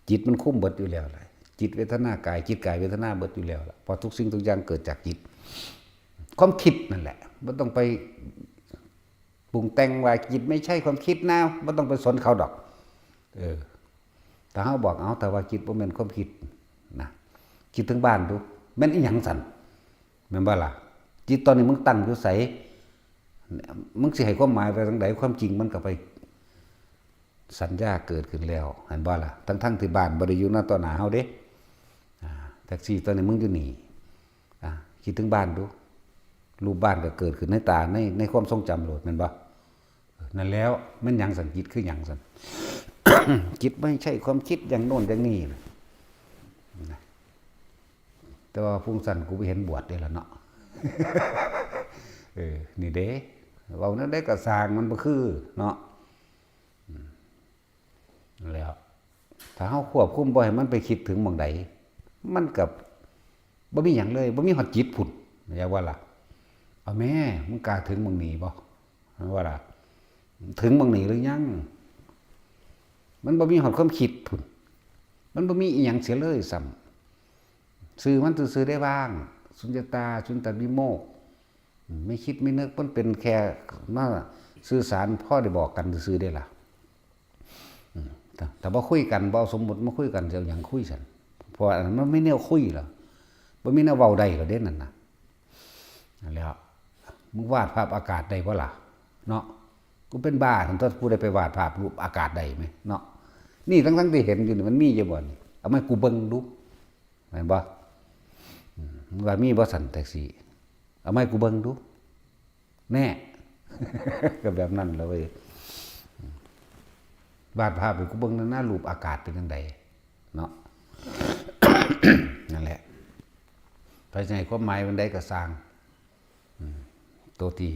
จิตมันคุมเบิดอยู่แล้วล่ะ จิตเวทนากาย จิตกายเวทนาเบิดอยู่แล้วล่ะ เพราะทุกสิ่งทุกอย่างเกิดจากจิต ความคิดนั่นแหละ บ่ต้องไปปรุงแต่งว่าจิตไม่ใช่ความคิดนะ บ่ต้องไปสนเขาดอก เออ ถ้าเฮาบอก เอา ถ้าว่าจิตบ่แม่นความคิดนะ คิดถึงบ้านดู แม่นอีหยังสั่น แม่นบ่ล่ะ จิตตอนนี้มึงตั้งอยู่ไส มึงสิให้ความหมายไปทางใด ความจริงมันก็ไปสัญญาเกิดขึ้นแล้ว เห็นบ่ล่ะ ทั้งๆที่บ้านบ่ได้อยู่หน้าต่อหน้าเฮาเด้ อ่า แท็กซี่ตอนนี้มึงอยู่นี่ อ่า คิดถึงบ้านดู รูปบ้านก็เกิดขึ้นในตา ใน ในความทรงจำโลด แม่นบ่ นั่นแล้ว แม่นหยังสั่น จิตคือหยังสั่น จิตไม่ใช่ความคิดอย่างโน้นอย่างนี้นะ แต่ว่าพุ้งสั่นกูบ่เห็นบวชเด้ล่ะเนาะ เออ นี่เด้ เว้าแนวใดก็ซ่าง มันบ่คือเนาะ อืม แล้ว ถ้าเฮาควบคุมบ่ให้มันไปคิดถึงหม่องใด มันก็บ่มีหยังเลย บ่มีฮอดจิตพุ้น เข้าใจบ่ล่ะ เอาแม่ มึงกล้าถึงหม่องนี้บ่ ว่าล่ะ ถึงหม่องนี้หรือยัง มันบ่มีฮอดความคิดพุ้น มันบ่มีอีหยังเสียเลยซ้ำ ซื่อมันซื่อๆได้ ว่าง สุญญตา สุญญตาวิโมกข์ อืม ไม่คิดไม่นึก มันเป็นแค่มาสื่อสาร พอได้บอกกันซื่อๆเด้ล่ะ อืม ถ้า ถ้าบ่คุยกัน บ่เอาสมมุติมาคุยกัน สิเอาหยังคุยซั่น เพราะว่าอันนั้นมันไม่แนวคุยหรอก บ่มีแนวเว้าได้หรอกเด้นั่นน่ะ นั่นแหล้ว มึงวาดภาพอากาศได้บ่ล่ะ เนาะ กูเป็นบ้าซั่นตั๊ว ผู้ใดไปวาดภาพรูปอากาศได้ไหม เนาะ นี่ทั้งๆที่เห็นอยู่นี่มันมีอยู่บ่นี่ เอามาให้กูเบิ่งดู แม่นบ่ อืม ว่ามีบ่สั่นแท็กซี่ เอามาให้กูเบิ่งดู แน่ ก็แบบนั้นแหละเว้ย วาดภาพให้กูเบิ่งแหน่นะ รูปอากาศเป็นจั่งใดเนาะ นั่นแหละ ไผสิให้ความหมายมันใดก็ซ่าง อืม ตัวที่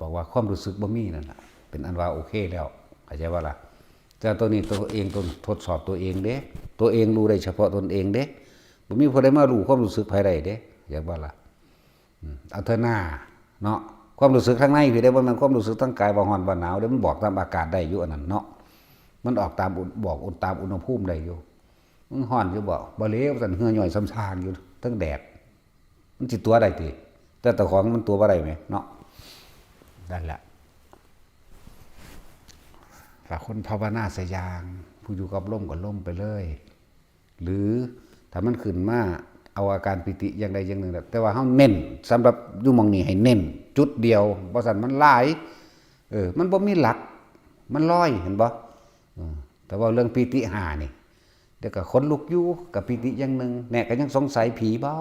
บอกว่าความรู้สึกบ่มีนั่นล่ะ เป็นอันว่าโอเคแล้ว เข้าใจบ่ล่ะ แต่ตัวนี้ตัวเอง ตัวทดสอบตัวเองเด้ ตัวเองรู้ได้เฉพาะตนเองเด้ บ่มีผู้ใดมารู้ความรู้สึกไผได้เด้ เข้าใจบ่ล่ะ อืม เอาเถอะหน้าเนาะ ความรู้สึกทางในพี้เด้ บ่แม่นความรู้สึกทางกายว่าร้อนว่าหนาวเด้ มันบอกตามอากาศได้อยู่อันนั้นเนาะ มันออกตามอุณ- บอกอุณ- ตามอุณหภูมิได้อยู่ มึงร้อนอยู่บ่ บ่เหลว ซั่น เหงื่อย้อยซ่ำซางอยู่เทิงแดด มันสิตั๋วได้ติ แต่เจ้าของมันตั๋วบ่ได้แหมเนาะ นั่นแหละ ถ้าคนภาวนาสยาง ผู้อยู่กับลมก็ลมไปเลย หรือถ้ามันขึ้นมา เอาอาการปีติอย่างใดอย่างหนึ่งแหละ แต่ว่าเฮาเน้น สำหรับอยู่หม่องนี้ให้เน้นจุดเดียว บ่ซั้นมันหลาย เออ มันบ่มีหลัก มันลอย เห็นบ่ เออ แต่ว่าเรื่องปีติห้านี่ เดี๋ยวก็ขนลุกอยู่ กับปีติอย่างหนึ่ง แน่ก็ยังสงสัยผีบ่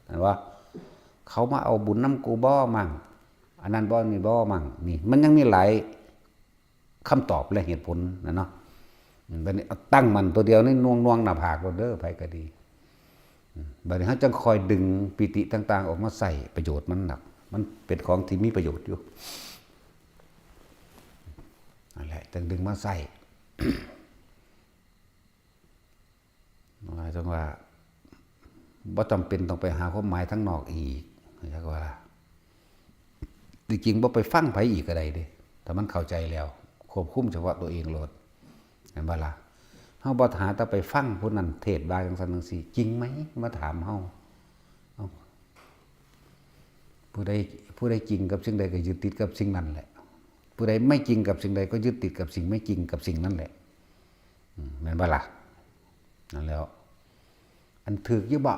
เห็นบ่ เขามาเอาบุญนำกูบ่มั่ง อันนั้นบ่ นี่บ่มั่ง นี่ มันยังมีหลายคำตอบและเหตุผลนะเนาะ อืม บัดนี้เอาตั้งมั่นตัวเดียวนี่น่วงๆหน้าผากโลดเด้อ ไผก็ดี อืม บัดนี้เฮาจั่งคอยดึงปีติต่างๆออกมาใช้ประโยชน์มันน่ะ มันเป็นของที่มีประโยชน์อยู่ นั่นแหละ จั่งดึงมาใช้ หมายถึงว่า บ่จำเป็นต้องไปหาความหมายทางนอกอีก จักว่า ที่จริงบ่ไปฟังไผอีกก็ได้เด้ ถ้ามันเข้าใจแล้ว ควบคุมเฉพาะตัวเองโลด เห็นบ่ล่ะ เฮาบ่หาแต่ไปฟังผู้นั้นเทศน์ว่าจั่งซั้นจั่งซี้ จริงไหม มาถามเฮา เอ้า ผู้ใด- ผู้ใดจริงกับสิ่งใดก็ยึดติดกับสิ่งนั้นแหละ ผู้ใดไม่จริงกับสิ่งใดก็ยึดติดกับสิ่งไม่จริงกับสิ่งนั้นแหละ อืม แม่นบ่ล่ะ นั่นแหล้ว อันถืกอยู่บ่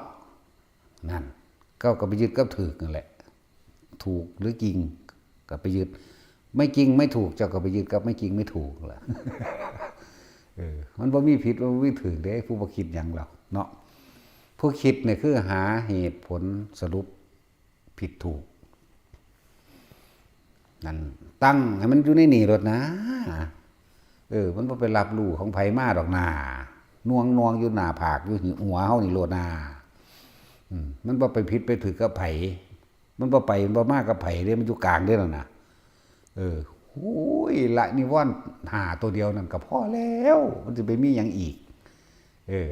นั่น เจ้าก็ไปยึดกับถืกนั่นแหละ ถูกหรือจริงก็ไปยึด ไม่จริงไม่ถูก เจ้าก็ไปยึดกับไม่จริงไม่ถูกล่ะ เออ มันบ่มีผิด มันบ่มีถูกเด้ ผู้บ่คิดหยังหรอกเนาะ ผู้คิดเนี่ยคือหาเหตุผลสรุปผิดถูก นั่น ตั้งให้มันอยู่ในนี่โลดนะ เออ มันบ่ไปรับรู้ของไผมาดอกนา น่วงๆอยู่หน้าผาก อยู่หัวเฮานี่โลดนา อืม มันบ่ไปผิดไปถูกกับไผ มันบ่ไป มันบ่มากับไผเด้ มันอยู่กลางเด้นั่นน่ะ เออ โอ้ย ละนิวรณ์ห้าตัวเดียวนั่นก็พอแล้ว มันสิไปมีหยังอีก เออ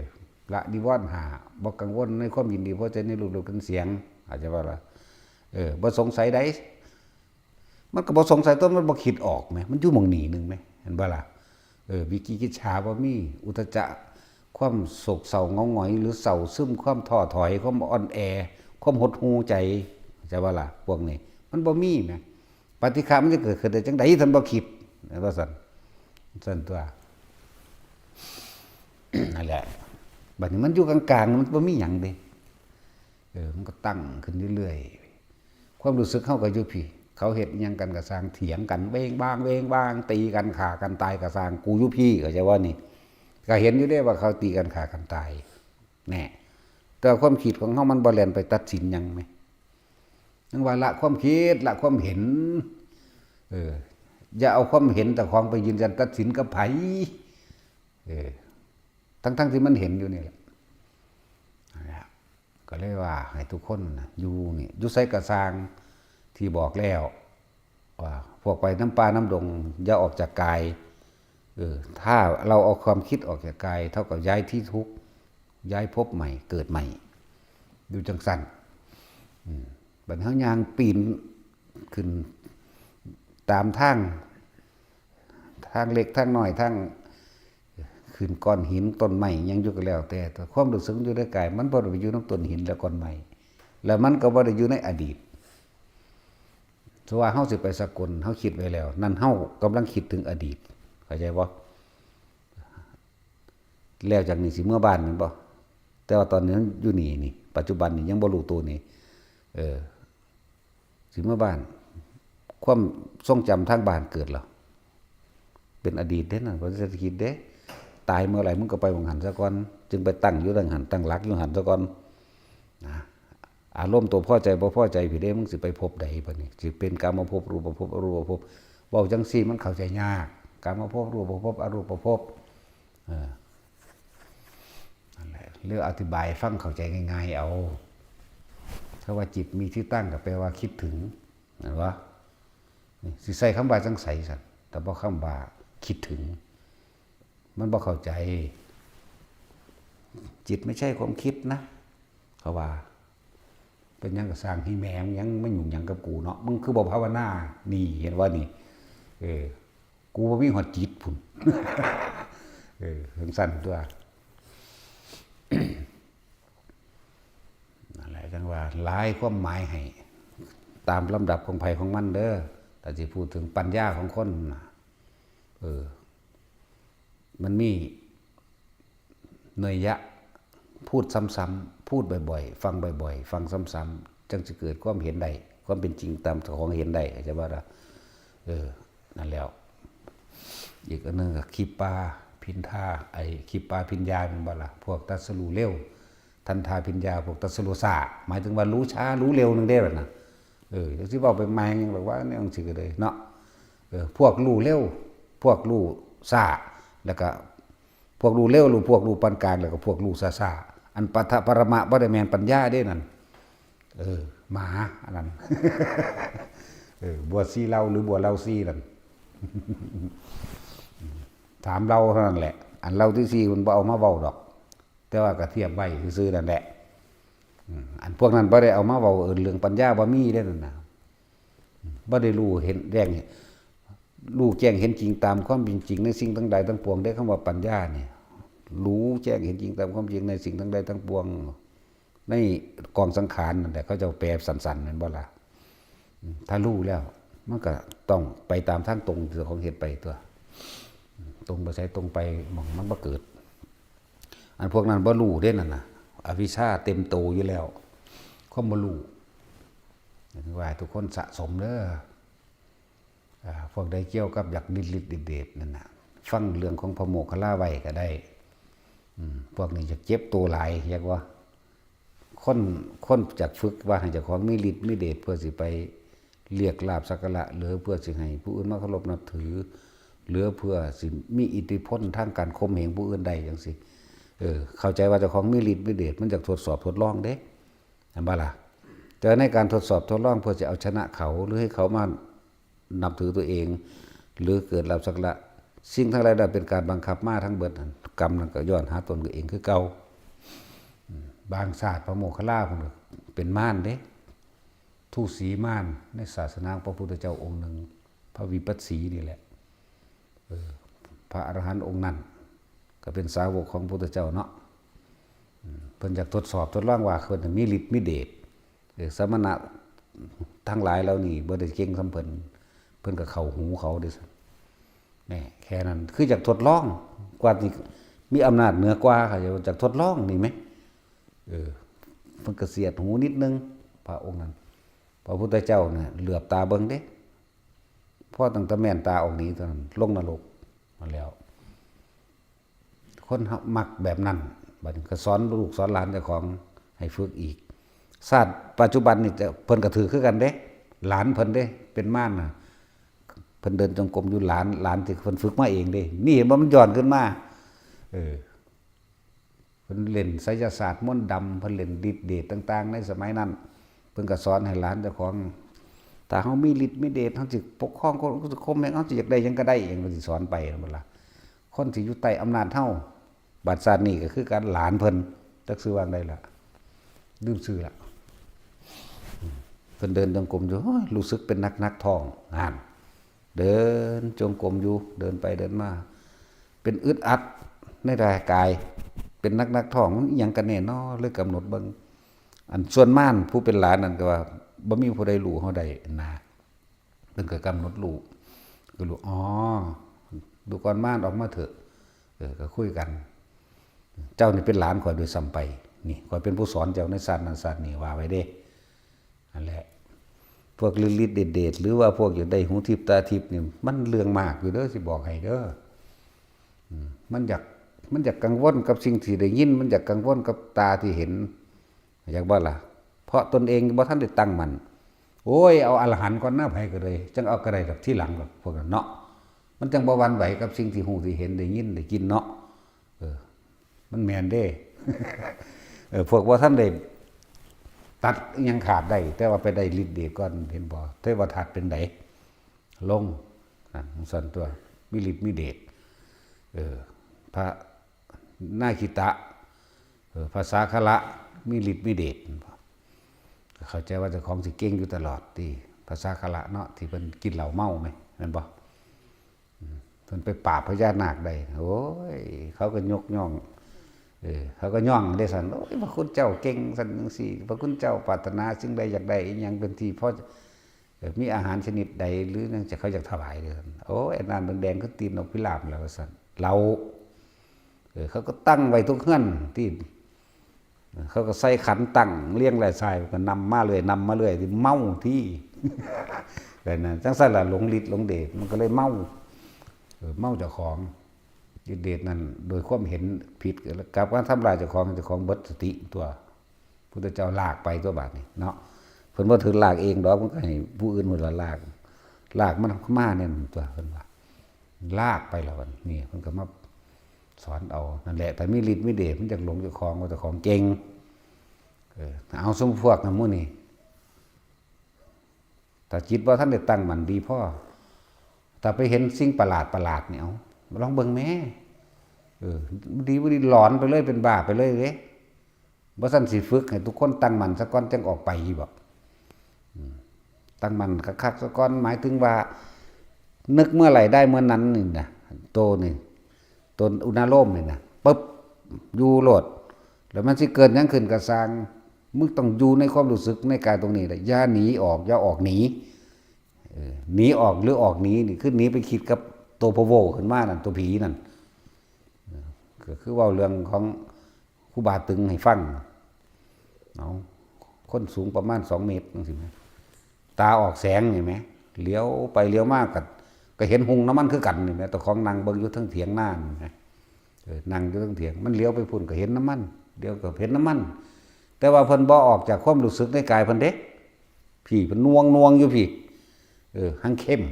ละนิวรณ์ห้า บ่กังวลในความยินดีพอใจในรูปรสกลิ่นเสียง อาจจะว่าล่ะ เออ บ่สงสัยใด มันก็บ่สงสัยตัว มันบ่คิดออกแหม มันอยู่หม่องนี้หนึ่งแหม เห็นบ่ล่ะ เออ วิจิกิจฉาบ่มี อุทธัจจะ ความโศกเศร้าเหงาหงอย หรือเศร้าซึม ความท้อถอย ความอ่อนแอ ความหดหู่ใจ เข้าใจบ่ล่ะ พวกนี้ มันบ่มีแหม ปฏิฆะมันจะเกิดขึ้นได้จั่งใด ท่านบ่คิด ว่าซั่น ซั่นตัว นั่นแหละ บัดนี้มันอยู่กลางๆ มันบ่มีหยังเด้ เออ มันก็ตั้งขึ้นเรื่อยๆ ความรู้สึกเฮาก็อยู่พี้ เขาเฮ็ดอิหยังกันก็ซ่าง เถียงกันเวงบางเวงบาง ตีกันฆ่ากันตายก็ซ่าง กูอยู่พี้ เข้าใจบ่นี่ ก็เห็นอยู่เด้ว่าเขาตีกันฆ่ากันตาย แน่ แต่ความคิดของเฮามันบ่แล่นไปตัดสินหยังแหม ยังว่าละความคิด ละความเห็น เออ อย่าเอาความเห็นเจ้าของไปยืนยันตัดสินกับไผ เออ ทั้งๆที่มันเห็นอยู่นี่แหละ นั่นแหละ ก็เลยว่าให้ทุกคนน่ะ อยู่นี่ อยู่ไสก็ซ่าง ที่บอกแล้ว ว่าพวกไปนำป่านำดง อย่าออกจากกาย เออ ถ้าเราเอาความคิดออกจากกาย เท่ากับย้ายที่ทุกข์ ย้ายภพใหม่ เกิดใหม่ อยู่จั่งซั้น อืม บัดเฮาย่างปีนขึ้นตามทาง ทางเล็กทางน้อย ทางขึ้นก้อนหินต้นไม้หยังอยู่ก็แล้วแต่ แต่ความรู้สึกอยู่ในกาย มันบ่ได้ไปอยู่นำต้นหินและก้อนไม้ แล้วมันก็บ่ได้อยู่ในอดีต สมมุติว่าเฮาสิไปสกล เฮาคิดไว้แล้ว นั่นเฮากำลังคิดถึงอดีต เข้าใจบ่ แล้วจากนี้สิเมือบ้านแม่นบ่ แต่ว่าตอนนี้อยู่นี่ นี่ ปัจจุบันนี่ยังบ่รู้ตัวนี่ เออ สิเมือบ้าน ความทรงจำทางบ้านเกิดแล้ว ไป เป็นอดีตเด้นั่น บ่ได้คิดเด้ ตายเมื่อไหร่มึงก็ไปหม่องหั้นซะก่อน จึงไปตั้งอยู่หม่องหั้น ตั้งหลักอยู่หั้นซะก่อน นะ อารมณ์ตัวพอใจบ่พอใจพี้เด้ มึงสิไปภพใดบัดนี้ สิเป็นกามภพ รูปภพ อรูปภพ เว้าจั่งซี้มันเข้าใจยาก กามภพ รูปภพ อรูปภพ เออ นั่นแหละ เรื่องอธิบายฟังเข้าใจง่ายๆเอา ถ้าว่าจิตมีที่ตั้งก็แปลว่าคิดถึง เห็นบ่ นี่สิใส่คำว่าจั่งใสซั่น แต่บ่คำว่าคิดถึง มันบ่เข้าใจ จิตไม่ใช่ความคิดนะ เขาว่า เป็นหยังก็ซ่าง อีแม่มึงหยังมายุ่งหยังกับกูเนาะ มึงคือบ่ภาวนา นี่ เห็นบ่นี่ เออ กูบ่มีฮอดจิตพุ้น เออ จั่งซั่นตั๊ว นั่นแหละ จั่งว่าหลายความหมายให้ ตามลำดับของไผของมันเด้อ ถ้าสิพูดถึงปัญญาของคนน่ะ เออ มันมีนัยยะ พูดซ้ำๆ พูดบ่อยๆ ฟังบ่อยๆ ฟังซ้ำๆ จั่งสิเกิดความเห็นได้ ความเป็นจริงตามของเห็นได้ เข้าใจบ่ล่ะ เออ นั่นแหล้ว อีกอันหนึ่งก็คิปปาพินทา ไอ้คิปปาพิญญา แม่นบ่ล่ะ พวกตรัสรู้เร็ว ทันทาพิญญา พวกตรัสรู้ช้า หมายถึงว่ารู้ช้ารู้เร็วนั่นเด้ล่ะนะ เออ จั่งสิเว้าไปใหม่หยังดอกว่าแนวจั่งซี้ก็เลยเนาะ เออ พวกรู้เร็ว พวกรู้ช้า แล้วก็พวกรู้เร็ว รู้ พวกรู้ปานกลาง แล้วก็พวกรู้ช้าๆ อันปัทภปรมะบ่ได้แม่นปัญญาเด้นั่น เออ หมาอันนั้น เออ บัวสี่เหล่าหรือบัวเหล่าสี่นั่น สามเหล่าเท่านั้นแหละ อันเหล่าที่สี่มันบ่เอามาเว้าดอก แต่ว่าก็เทียบไว้ซื่อๆนั่นแหละ อืม อันพวกนั้นบ่ได้เอามาเว้า เอิ้นเรื่องปัญญาบ่มีเด้นั่นน่ะ อืม บ่ได้รู้เห็นแจ้ง รู้แจ้งเห็นจริงตามความเป็นจริงในสิ่งทั้งหลายทั้งปวงเด้ คำว่าปัญญานี่ รู้แจ้งเห็นจริงตามความจริงในสิ่งทั้งหลายทั้งปวง ในกองสังขารนั่นแหละ เขาเจ้าแปลสั้นๆ แม่นบ่ล่ะ อืม ถ้ารู้แล้ว มันก็ต้องไปตามทางตรงที่เจ้าของเฮ็ดไปตั๊ว อืม ตรงไปไสตรงไปหม่องมันบ่เกิด อันพวกนั้นบ่รู้เด้นั่นน่ะ อวิชชาเต็มโตอยู่แล้ว ความบ่รู้ ว่าให้ทุกคนสะสมเด้อ อ่า พวกใดเกี่ยวกับอยากฤทธิ์ฤทธิ์เดชนั่นน่ะ ฟังเรื่องของพระโมคคัลลาไว้ก็ได้ อืม พวกนี้อยากเจ็บตัวหลาย อยากว่า คน คนอยากฝึกว่าให้เจ้าของมีฤทธิ์มีเดช เพื่อสิไปเรียกลาภสักการะ หรือเพื่อสิให้ผู้อื่นมาเคารพนับถือ หรือเพื่อสิมีอิทธิพลทางการข่มเหงผู้อื่นได้จั่งซี้ เออ เข้าใจว่าเจ้าของมีฤทธิ์มีเดช มันอยากทดสอบทดลองเด้ เห็นบ่ล่ะ แต่ในการทดสอบทดลองเพื่อจะเอาชนะเขา หรือให้เขามานับถือตัวเอง หรือเกิดลาภสักการะ สิ่งทั้งหลายนั้นเป็นการบังคับมาทั้งเบิดนั่น กรรมนั้นก็ย้อนหาตนก็เองคือเก่า อืม บางชาติพระโมคคัลลาเพิ่นก็เป็นมารเด้ ทูตสีมารในศาสนาของพระพุทธเจ้าองค์หนึ่ง พระวิปัสสีนี่แหละ เออ พระอรหันต์องค์นั้น ก็เป็นสาวกของพระพุทธเจ้าเนาะ อืม เพิ่นอยากทดสอบทดลองว่าเพิ่นมีฤทธิ์มีเดช เออ สมณะทั้งหลายเหล่านี้บ่ได้เก่งส่ำเพิ่น เพิ่นก็เข้าหูเขาเด้ นี่ แค่นั้น คืออยากทดลอง กว่าสิมีอำนาจเหนือกว่า เขาอยากทดลองนี่แหม เออ เพิ่นก็เสียดหูนิดนึง พระองค์นั้น พระพุทธเจ้าเนี่ยเหลือบตาเบิ่งเด้ พอตั้งแต่แม่นตาออกนี้เท่านั้น ลงนรกมาแล้ว คนมักแบบนั้น บัดนี้ก็สอนลูกสอนหลานเจ้าของให้ฝึกอีก ชาติปัจจุบันนี่จะ เพิ่นก็ถือคือกันเด้ หลานเพิ่นเด้ เป็นมารน่ะ เพิ่นเดินจงกรมอยู่ หลาน หลานที่เพิ่นฝึกมาเองเด้ นี่เห็นบ่ มันย้อนขึ้นมา เออ เพิ่นเล่นไสยศาสตร์มนต์ดำ เพิ่นเล่นฤทธิ์เดชต่างๆ ในสมัยนั้น เพิ่นก็สอนให้หลานเจ้าของ ถ้าเฮามีฤทธิ์มีเดช เฮาสิปกครองคน ข่มเหง เฮาสิอยากได้หยังก็ได้เอง เพิ่นสิสอนไปนั่นล่ะ คนสิอยู่ใต้อำนาจเฮา บัดชาตินี้ก็คือกัน หลานเพิ่น จักชื่อว่าจั่งใดล่ะ ลืมชื่อละ เพิ่นเดินจงกรมอยู่ โอ้ย รู้สึกเป็นหนักๆ ท้อง นั่น เดินจงกรมอยู่ เดินไปเดินมา เป็นอึดอัดในร่างกาย เป็นหนักๆ ท้อง มันอิหยังกันแน่น้อ เลยกำหนดเบิ่ง อันส่วนมารผู้เป็นหลานนั่นก็ว่า บ่มีผู้ใดรู้เฮาได้นะ เพิ่นก็กำหนดรู้ ก็รู้ อ๋อ ดูก่อนมาร ออกมาเถอะ เออ ก็คุยกัน เจ้านี่เป็นหลานข้อยด้วยซ้ำไป นี่ ข้อยเป็นผู้สอนเจ้าในชาตินั้นชาตินี้ ว่าไว้เด้ นั่นแหละ พวกฤทธิ์เดชๆ หรือว่าพวกอยากได้หูทิพย์ตาทิพย์นี่ มันเรื่องมากอยู่เด้อ สิบอกให้เด้อ อืม มันอยาก มันอยากกังวลกับสิ่งที่ได้ยิน มันอยากกังวลกับตาที่เห็น อยากบ่ล่ะ เพราะตนเองบ่ทันได้ตั้งมั่น โอ้ย เอาอรหันต์ก่อนนะ ไผก็เลย จั่งเอาก็ได้ดอกทีหลังดอก พวกนั้นเนาะ มันจั่งบ่หวั่นไหวกับสิ่งที่ฮู้ที่เห็นได้ยินได้กินเนาะ เออ มันแม่นเด้ เออ พวกบ่ทันได้ตัดอิหยังขาดได้ แต่ว่าไปได้ฤทธิ์เดชก่อน เห็นบ่ เทวทัตเป็นได ลง นั่น ของส่วนตัว มีฤทธิ์มีเดช เออ พระนาคิตะ เออ พระสาคละ มีฤทธิ์มีเดช เข้าใจว่าเจ้าของสิเก่งอยู่ตลอด ที่พระสาคละเนาะ ที่เพิ่นกินเหล้าเมาไหม แม่นบ่ อืม เพิ่นไปปราบพญานาคได้ โอ้ย เขาก็ยกย่อง เออ เขาก็ย่องได้ซั่น โอ้ย พระคุณเจ้าเก่งซั่นจั่งซี้ พระคุณเจ้าปรารถนาสิ่งใดอยากได้อิหยังเป็นที่พอ เออ มีอาหารชนิดใดหรือหยังจะเขาอยากถวายเด้อ โอ้ย อันนั้นมันแดงคือตีนนกพิราบแล้วว่าซั่น เหล้า เออ เขาก็ตั้งไว้ทุกเฮือนที่ เขาก็ใส่ขันตั้งเรียงรายทราย ก็นำมาเรื่อย นำมาเรื่อย ที่เมาที่ แบบนั้น จั่งซั่นล่ะ หลงฤทธิ์หลงเดช มันก็เลยเมา เออ เมาเจ้าของ ฤทธิ์เดชนั่น โดยความเห็นผิด กลับมาทำลายเจ้าของ เจ้าของเบิดสติตัว พุทธเจ้าลากไปตัวบาดนี้เนาะ เพิ่นบ่ถือลากเองดอก มันก็ให้ผู้อื่นเพิ่นละลาก ลากมันมาเนี่ยตัว เพิ่นว่า ลากไปแล้วบัดนี้ เพิ่นก็มาสอนเอา นั่นแหละ ถ้ามีฤทธิ์มีเดช มันจักหลงเจ้าของ ว่าเจ้าของเก่ง เออ เอาซุมพวกนั้นหมู่นี้ ถ้าจิตบ่ทันได้ตั้งมั่นดีพอ ถ้าไปเห็นสิ่งประหลาดประหลาดนี่ เอา ลองเบิ่งแหม เออ ดีบ่ดีหลอนไปเลย เป็นบ้าไปเลยเด้ บ่ซั่นสิฝึกให้ทุกคนตั้งมั่นซะก่อน จั่งออกไปบ่ อืม ตั้งมั่นคักๆซะก่อน หมายถึงว่า นึกเมื่อไหร่ได้เมื่อนั้นนี่นะ โตนี่ ตนอุณาโลมนี่นะ ปึ๊บ อยู่โลด แล้วมันสิเกิดหยังขึ้นก็ซ่าง มึงต้องอยู่ในความรู้สึกในกายตรงนี้แหละ อย่าหนีออก อย่าออกหนี เออ หนีออกหรือออกหนีนี่ คือหนีไปคิดกับตัวพะโว้ขึ้นมานั่น ตัวผีนั่น เออ ก็คือเว้าเรื่องของครูบาตึงให้ฟัง เอา คนสูงประมาณสองเมตรจั่งซี้นะ ตาออกแสงนี่แหม เหลียวไปเหลียวมาก็ ก็เห็นหุงน้ำมันคือกันนี่แหม เจ้าของนั่งเบิ่งอยู่เทิงเถียงนานี่แหม เออ นั่งอยู่เทิงเถียง มันเหลียวไปพุ้นก็เห็นน้ำมัน เหลียวก็เห็นน้ำมัน แต่ว่าเพิ่นบ่ออกจากความรู้สึกในกายเพิ่นเด้ พี้ เพิ่นหน่วงหน่วงอยู่พี้ เออ หังเข้ม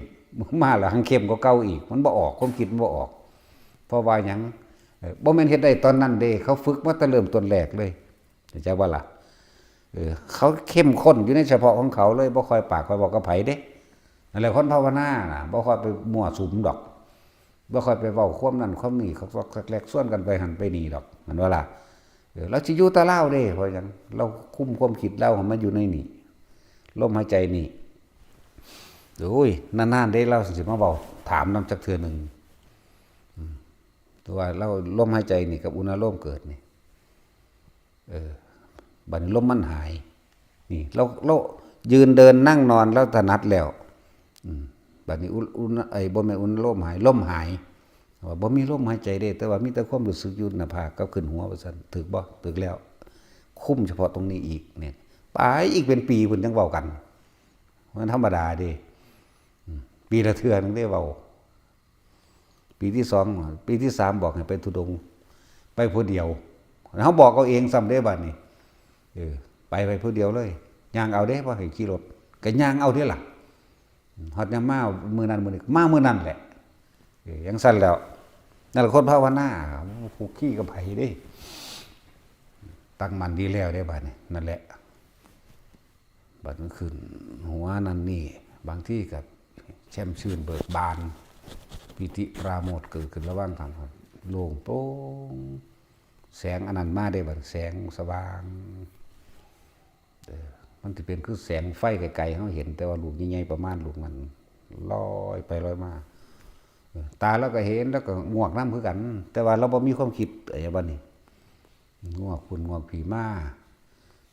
มาแล้วหังเข้มกว่าเก่าอีก มันบ่ออก ความคิดมันบ่ออก เพราะว่าหยัง เออ บ่แม่นเฮ็ดได้ตอนนั้นเด้ เขาฝึกมาแต่เริ่มต้นแรกเลย เข้าใจบ่ล่ะ เออ เขาเข้มข้นอยู่ในเฉพาะของเขาเลย บ่ค่อยปากค่อยบอกกับไผเด้ นั่นแหละคนภาวนาน่ะ บ่ค่อยไปมั่วสุมดอก บ่ค่อยไปเว้าความนั่นความนี่ เขาก็แลกชวนกันไปหั่นไปนี่ดอก แม่นบ่ล่ะ เออ เราสิอยู่แต่ลาวเด้ เพราะหยัง เราคุมความคิดเราให้มันอยู่ในนี่ ลมหายใจนี่ โอ้ย นานๆเด้ เราสิมาเว้าถามนำจักเทื่อหนึ่ง อืม ตัวาเราลมหายใจนี่กับอุณาโลมเกิดนี่ เออ บัดนี้ลมมันหาย นี่ เรา เรายืนเดินนั่งนอนเราถนัดแล้ว อืม บัดนี้อุ อุณ ไอ้ บ่แม่นอุณาโลมหาย ลมหาย ว่าบ่มีลมหายใจเด้ แต่ว่ามีแต่ความรู้สึกอยู่หน้าผากกับขึ้นหัว ว่าซั่น ถูกบ่ ถูกแล้ว คุมเฉพาะตรงนี้อีกเนี่ย ไปอีกเป็นปีเพิ่นจั่งเว้ากัน มันธรรมดาเด้ อืม ปีละเทื่อหนึ่งได้เว้า ปีที่สอง ปีที่สามบอกให้ไปธุดงค์ ไปผู้เดียว เฮาบอกเอาเองซ้ำเด้บัดนี้ เออ ไป ไปผู้เดียวเลย ย่างเอาเด้ บ่ให้ขี่รถ ก็ย่างเอาเด้ล่ะ ฮอดยามมามื้อนั้นมื้อนี้ มามื้อนั้นแหละ เออ จั่งซั่นแล้ว นั่นแหละคนภาวนา ผู้ขี่กับไผเด้ ตั้งมั่นดีแล้วเด้บัดนี้ นั่นแหละ บัดมันขึ้นหัวนั่นนี่ บางทีก็แช่มชื่นเบิกบาน ปีติปราโมทย์เกิดขึ้นระหว่างทาง โล่งโปร่ง แสงอันนั้นมาได้บัด แสงสว่าง เออ มันสิเป็นคือแสงไฟไกลๆ เฮาเห็น แต่ว่าลูกใหญ่ๆ ประมาณลูกนั้น ลอยไปลอยมา เออ ตาเราก็เห็น แล้วก็งวกนำคือกัน แต่ว่าเราบ่มีความคิด ไอ้บัดนี้ งวกพุ้นงวกพี้มา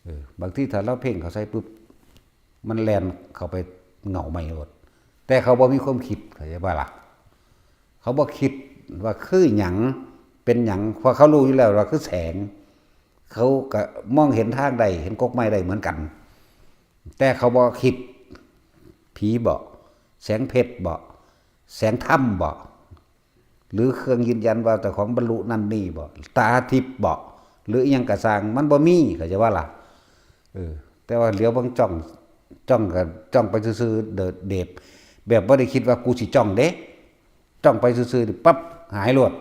เออ บางทีถ้าเราเพ่งเขาใส่ปุ๊บ มันแล่นเข้าไปเหงาใหม่โลด แต่เขาบ่มีความคิด เข้าใจบ่ล่ะ เขาบ่คิดว่าคือหยัง เป็นหยัง เพราะเขารู้อยู่แล้วว่าคือแสง เขาก็มองเห็นทางได้ เห็นกกไม้ได้เหมือนกัน แต่เขาบ่คิด ผีบ่ แสงเพชรบ่ แสงธรรมบ่ หรือเครื่องยืนยันว่าเจ้าของบรรลุนั่นนี่บ่ ตาทิพย์บ่ หรืออิหยังกะซ่าง มันบ่มี เข้าใจว่าล่ะ เออ แต่ว่าเหลียวเบิ่งจ้อง จ้องกะจ้องไปซื่อๆ เดดเดบ แบบบ่ได้คิดว่ากูสิจ้องเด้ จ้องไปซื่อๆ นี่ปั๊บ หายโลด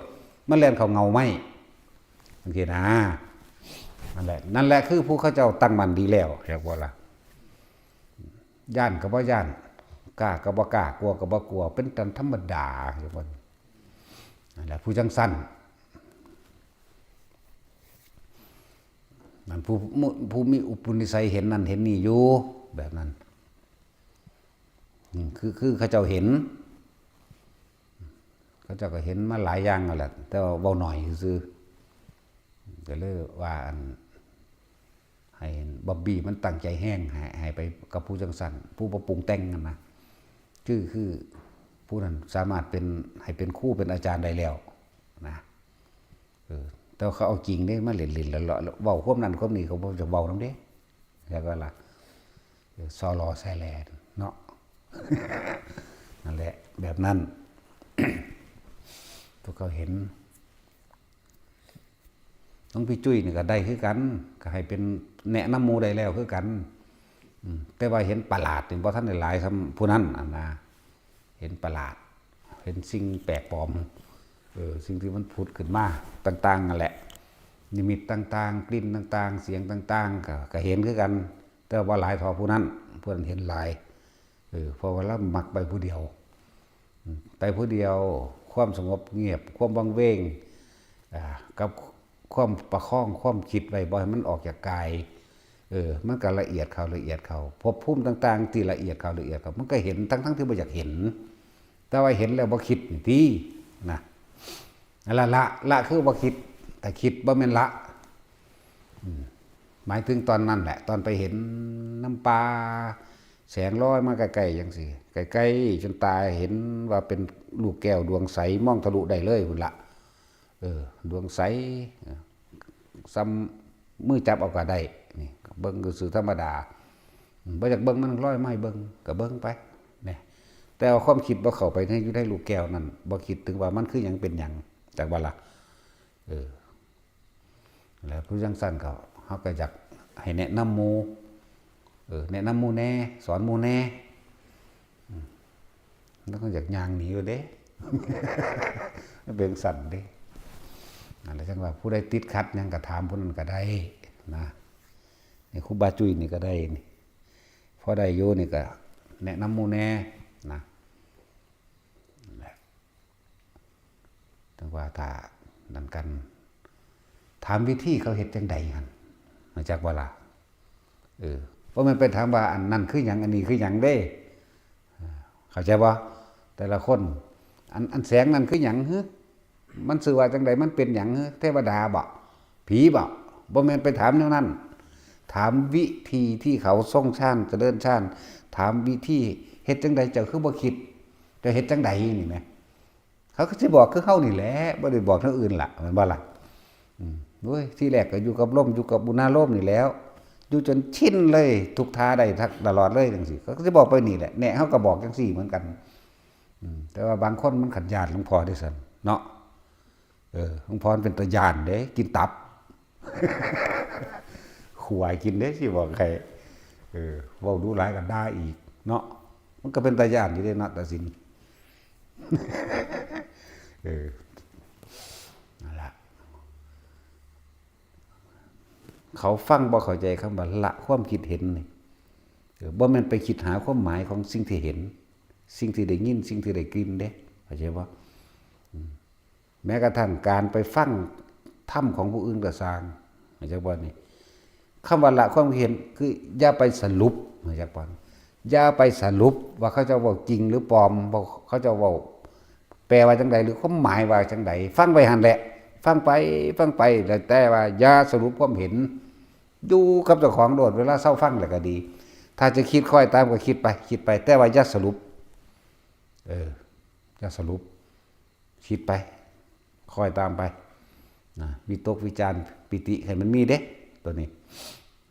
มันแล่นเข้าเงาไม้ จังซี้นะ นั่นแหละ นั่นแหละคือผู้เขาเจ้าตั้งมั่นดีแล้ว เรียกว่าล่ะ ย้านกะบ่ย้าน กล้ากะบ่กล้า กลัวกะบ่กลัว เป็นกันธรรมดา เรียกว่า นั่นแหละ ผู้จั่งซั้น นั่นผู้ ผู้มีอุปนิสัยเห็นนั่นเห็นนี่อยู่ แบบนั้น อืม คือ คือเขาเจ้าเห็น เขาเจ้าก็เห็นมาหลายอย่างนั่นแหละ แต่ว่าเว้าน้อยซื่อๆ ก็เลยว่าอัน ให้บอบบี้มันตั้งใจแฮง ให้ ให้ไปกับผู้จั่งซั้น ผู้บ่ปรุงแต่งนั่นนะ คือ คือผู้นั้นสามารถเป็น ให้เป็นครูเป็นอาจารย์ได้แล้วนะ เออ แต่ว่าเขาเอาจริงเด้ มาเล่นๆ แล้วเลาะ เว้าความนั้นความนี้ เขาบ่จะเว้านำเด้ แล้วก็ล่ะ เออ ซอลอแซแลเนาะ นั่นแหละ แบบนั้น พวกเขาเห็น หลวงพี่จุ้ยนี่ก็ได้คือกัน ก็ให้เป็นแนะนำหมู่ได้แล้วคือกัน อืม แต่ว่าเห็นประหลาดนี่บ่ทันได้หลายส่ำผู้นั้นหั่นนะ เห็นประหลาด เห็นสิ่งแปลกปลอม เออ สิ่งที่มันผุดขึ้นมาต่างๆ นั่นแหละ นิมิตต่างๆ กลิ่นต่างๆ เสียงต่างๆ ก็ ก็เห็นคือกัน แต่ว่าหลายเท่าผู้นั้น ผู้นั้นเห็นหลาย เออ เพราะว่าลาวมักไปผู้เดียว อืม ไปผู้เดียว ความสงบเงียบ ความวังเวง อ่า กับความประคองความคิดไว้บ่ให้มันออกจากกาย เออ มันก็ละเอียดเข้า ละเอียดเข้า ภพภูมิต่างๆ ที่ละเอียดเข้า ละเอียดเข้า มันก็เห็นทั้งๆ ที่บ่อยากเห็น แต่ว่าเห็นแล้วบ่คิดนี่ติ นะ นั่นละ ละ ละคือบ่คิด แต่คิดบ่แม่นละ อืม หมายถึงตอนนั้นแหละ ตอนไปเห็นนำป่า แสงลอยมาใกล้ๆ จั่งซี้ ใกล้ๆ จนตาเห็นว่าเป็นลูกแก้วดวงใส มองทะลุได้เลยพุ้นละ เออ ดวงใส เออ ส่ำมือจับเอาก็ได้ นี่ เบิ่งซื่อๆ ธรรมดา อืม บ่อยากเบิ่งมันลอยมาให้เบิ่ง ก็เบิ่งไป เนี่ย แต่ว่าความคิดบ่เข้าไปใน อยู่ในลูกแก้วนั่น บ่คิดถึงว่ามันคือหยังเป็นหยัง จักว่าล่ะ เออ แล้วผู้จั่งซั้นก็ เฮาก็อยากให้แนะนำหมู่ เออ แนะนำหมู่แหน่ สอนหมู่แหน่ อืม แล้วก็อยากย่างหนีอยู่เด้ มันเป็นจั่งซั้นเด้ นั่นแหละ จั่งว่าผู้ใดติดขัดหยังก็ถามผู้นั้นก็ได้นะ นี่ครูบาจุ้ยนี่ก็ได้นี่ พอได้อยู่นี่ก็แนะนำหมู่แหน่นะ นั่นแหละ จั่งว่าถ้านั่นกัน ถามวิธีเขาเฮ็ดจั่งใดหั่น รู้จักบ่ล่ะ เออ บ่แม่นไปถามว่าอันนั้นคือหยัง อันนี้คือหยังเด้ เข้าใจบ่ แต่ละคน อัน อันแสงนั่นคือหยังหึ มันชื่อว่าจั่งใด มันเป็นหยังหึ เทวดาบ่ ผีบ่ บ่แม่นไปถามแนวนั้น ถามวิธีที่เขาทรงฌาน เจริญฌาน ถามวิธีเฮ็ดจั่งใด เจ้าคือบ่คิด เจ้าเฮ็ดจั่งใดนี่แหม เขาก็สิบอกคือเฮานี่แหละ บ่ได้บอกแนวอื่นล่ะ แม่นบ่ล่ะ อืม โอ้ย ทีแรกก็อยู่กับลม อยู่กับอุณาโลมนี่แหล้ว อยู่จนชินเลย ทุกท่าได้ทักตลอดเลยจั่งซี้ เขาก็สิบอกไปนี่แหละ แหน่ เฮาก็บอกจั่งซี้เหมือนกัน อืม แต่ว่าบางคนมันขัดญาติหลวงพ่อเด้ซั่นเนาะ เออ หลวงพ่อมันเป็นตาย้านเด้ กินตับ ขวายกินเด้ สิบอกให้ เออ เว้าดูหลายก็ด่าอีกเนาะ มันก็เป็นตาย้านอยู่เด้เนาะ ตาสิน เออ นั่นล่ะ เขาฟังบ่เข้าใจคำว่าละความคิดเห็นนี่ เออ บ่แม่นไปคิดหาความหมายของสิ่งที่เห็น สิ่งที่ได้ยิน สิ่งที่ได้กลิ่นเด้ เข้าใจบ่ อืม แม้กระทั่งการไปฟังธรรมของผู้อื่นก็ซ่าง เข้าใจบ่นี่ คำว่าละความคิดเห็นคืออย่าไปสรุป เข้าใจบ่ อย่าไปสรุปว่าเขาเจ้าเว้าจริงหรือปลอม บ่ เขาเจ้าเว้าแปลว่าจั่งใด หรือความหมายว่าจั่งใด ฟังไปหั่นแหละ ฟังไป ฟังไป แล้วแต่ว่าอย่าสรุปความเห็น อยู่กับเจ้าของโลด เวลาเซาฟังแล้วก็ดี ถ้าจะคิดคอยตามก็คิดไป คิดไป แต่ว่าอย่าสรุป เออ อย่าสรุป คิดไป คอยตามไป นะ วิตกวิจารปีติให้มันมีเด้ ตัวนี้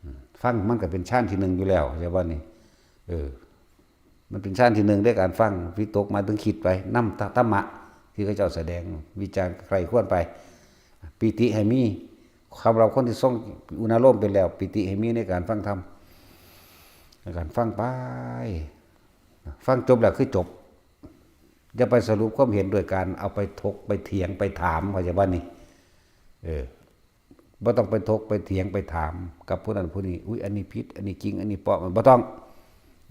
อืม ฟังมันก็เป็นฌานที่หนึ่งอยู่แล้ว เข้าใจบ่นี่ เออ มันเป็นฌานที่หนึ่งได้การฟังวิตก มาถึงคิดไปนำธรรมะที่เขาเจ้าแสดง วิจารณ์ใคร่ครวญไป ปีติให้มี สำหรับคนที่ทรงอุณาโลมเป็นแล้ว ปีติให้มีในการฟังธรรม ในการฟังไป ฟังจบแล้วคือจบ อย่าไปสรุปความเห็นโดยการเอาไปถกไปเถียงไปถาม เข้าใจบ่นี่ เออ บ่ต้องไปถกไปเถียงไปถามกับผู้นั้นผู้นี้ อุ้ย อันนี้ผิด อันนี้จริง อันนี้ปลอม บ่ต้อง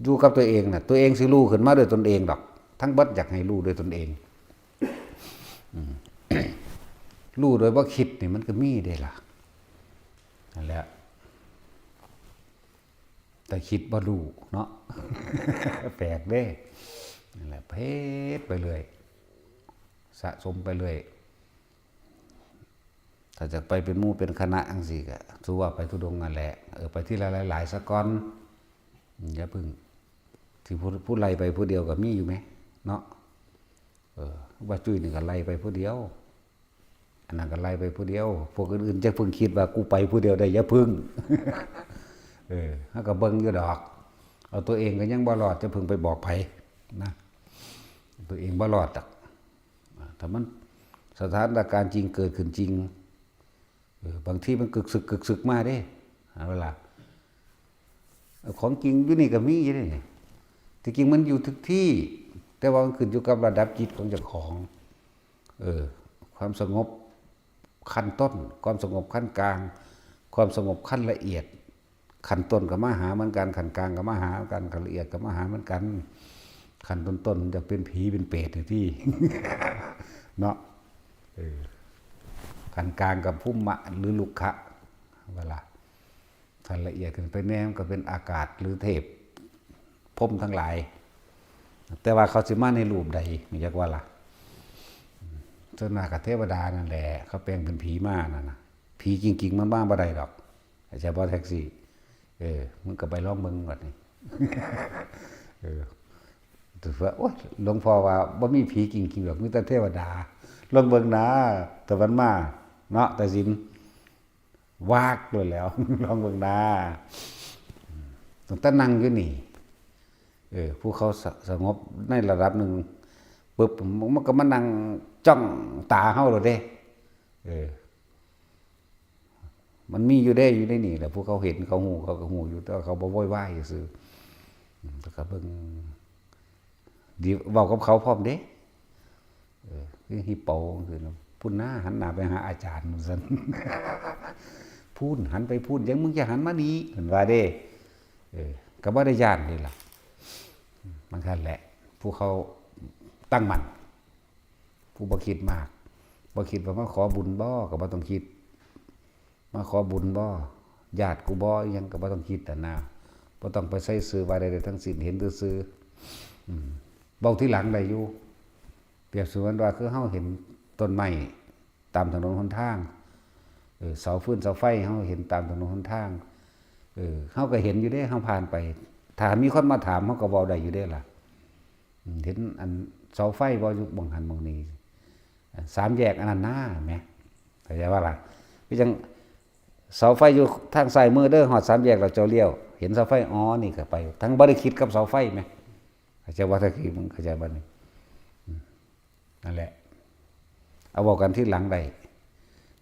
อยู่กับตัวเองน่ะ ตัวเองสิรู้ขึ้นมาด้วยตนเองดอก ทั้งเบิดอยากให้รู้ด้วยตนเอง อืม รู้โดยบ่คิดนี่มันก็มีเด้ล่ะ นั่นแหละ แต่คิดบ่รู้เนาะ แปลกเด้ นั่นแหละ เฮ็ดไปเรื่อย สะสมไปเรื่อย ถ้าจะไปเป็นหมู่เป็นคณะจั่งซี้ก็ ถือว่าไปธุดงค์นั่นแหละ เออ ไปทีละหลายๆ ซะก่อน อย่าเพิ่ง ที่ผู้ ผู้ไล่ไปผู้เดียวก็มีอยู่แหม เนาะ เออ ว่าจุ้ยนี่ก็ไล่ไปผู้เดียว อันนั้นก็ไล่ไปผู้เดียว พวกอื่นๆ อย่าเพิ่งคิดว่ากูไปผู้เดียวได้ อย่าเพิ่ง เออ เฮาก็เบิ่งอยู่ดอก เอาตัวเองก็ยังบ่รอด อย่าเพิ่งไปบอกไผนะ ตัวเองบ่รอดดอก ถ้ามันสถานการณ์จริงเกิดขึ้นจริง เออ บางทีมันกึกสึกกึกสึกมาเด้ หาเวลา เอาของจริงอยู่นี่ก็มีอยู่เด้ ที่จริงมันอยู่ทุกที่ แต่ว่ามันขึ้นอยู่กับระดับจิตของเจ้าของ เออ ความสงบขั้นต้น ความสงบขั้นกลาง ความสงบขั้นละเอียด ขั้นต้นก็มาหาเหมือนกัน ขั้นกลางก็มาหาเหมือนกัน ขั้นละเอียดก็มาหาเหมือนกัน ขั้นต้นๆ มันจะเป็นผีเป็นเปรตอยู่ที่ เนาะ เออ ขั้นกลางกับภูมิมะหรือลุกขะ เวลา ขั้นละเอียดขึ้นไปแน่มันก็เป็นอากาศหรือเทพ พรหมทั้งหลาย แต่ว่าเขาสิมาในรูปใด อยากว่าล่ะ ส่วนมากก็เทวดานั่นแหละ เขาแปลงเป็นผีมานั่นน่ะ ผีจริงๆ มันมาบ่ได้ดอก เข้าใจบ่ แท็กซี่ เออ มึงก็ไปลองเบิ่งบัดนี้ เออ ถือว่า โอ๊ย หลวงพ่อว่าบ่มีผีจริงๆ ดอก มีแต่เทวดา ลองเบิ่งนะ แต่มันมา เนาะ แต่สิน วากเลยแหล้ว ลองเบิ่งนะ ตั้งแต่นั่งอยู่นี่ เออ ผู้เขาส สงบในระดับหนึ่ง ปึ๊บ มันก็มานั่งจ้องตาเฮาเลยเด้ เออ มันมีอยู่เด้ อยู่ในนี่แหละ ผู้เขาเห็นเขาฮู้ เขาก็ฮู้อยู่ แต่ว่าเขาบ่โวยวายซื่อ อืม แต่ก็เบิ่ง ดี เว้ากับเขาพร้อมเด้ เออ คือฮิปโปคือ "พุ้นนะ หันหน้าไปหาอาจารย์" ว่าซั่น "พุ้น หันไปพุ้น ยังมึงจะหันมานี่" เพิ่นว่าเด้ เออ ก็บ่ได้ย้านเด้ล่ะ มันคันแหละ ผู้เขาตั้งมั่น ผู้บ่คิดมาก บ่คิดว่ามาขอบุญบ่ ก็บ่ต้องคิด มาขอบุญบ่ ญาติกูบ่ อิหยังก็บ่ต้องคิดหั่นนะ บ่ต้องไปใส่ซื่อว่าใดๆ ทั้งสิ้น เห็นซื่อๆ อืม เว้าทีหลังได้อยู่ เปรียบเสมือนว่าคือเฮาเห็นต้นไม้ตามถนนหนทาง เออ เสาฟืนเสาไฟเฮาเห็นตามถนนหนทาง เออ เฮาก็เห็นอยู่เด้ เฮาผ่านไป ถ้ามีคนมาถาม เฮาก็เว้าได้อยู่เด้ล่ะ อืม เห็นอันเสาไฟบ่ อยู่หม่องหั้นหม่องนี้ สามแยกอันนั้นนะ แหม เข้าใจบ่ล่ะ คือจั่งเสาไฟอยู่ทางซ้ายมือเด้อ ฮอดสามแยกแล้วเจ้าเลี้ยว เห็นเสาไฟ อ๋อ นี่ก็ไป ทั้งบ่ได้คิดกับเสาไฟแหม เข้าใจบ่ ถ้าคือมึงเข้าใจบ่นี่ อืม นั่นแหละ เอาเว้ากันทีหลังได้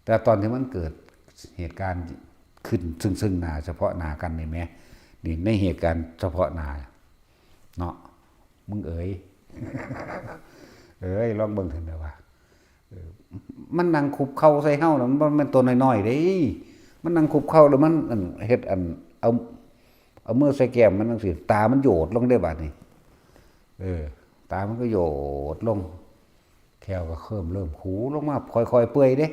แต่ตอนที่มันเกิดเหตุการณ์ขึ้นซึ่งๆ หน้า เฉพาะหน้ากันนี่แหม นี่ในเหตุการณ์เฉพาะหน้า เนาะ มึงเอ๋ย เอ๋ย ลองเบิ่งเถิงเด้อว่า เออ มันนั่งคุบเข่าใส่เฮาน่ะ มันบ่แม่นตัวน้อยๆ เด้ มันนั่งคุบเข่าแล้วมัน อัน เฮ็ดอัน เอา เอามือใส่แก้มมันจั่งซี้ ตามันโยดลงเด้บาดนี้ เออ ตามันก็โยดลง แข้วก็เริ่ม เริ่มขูลงมา ค่อยๆ เปื่อยเด้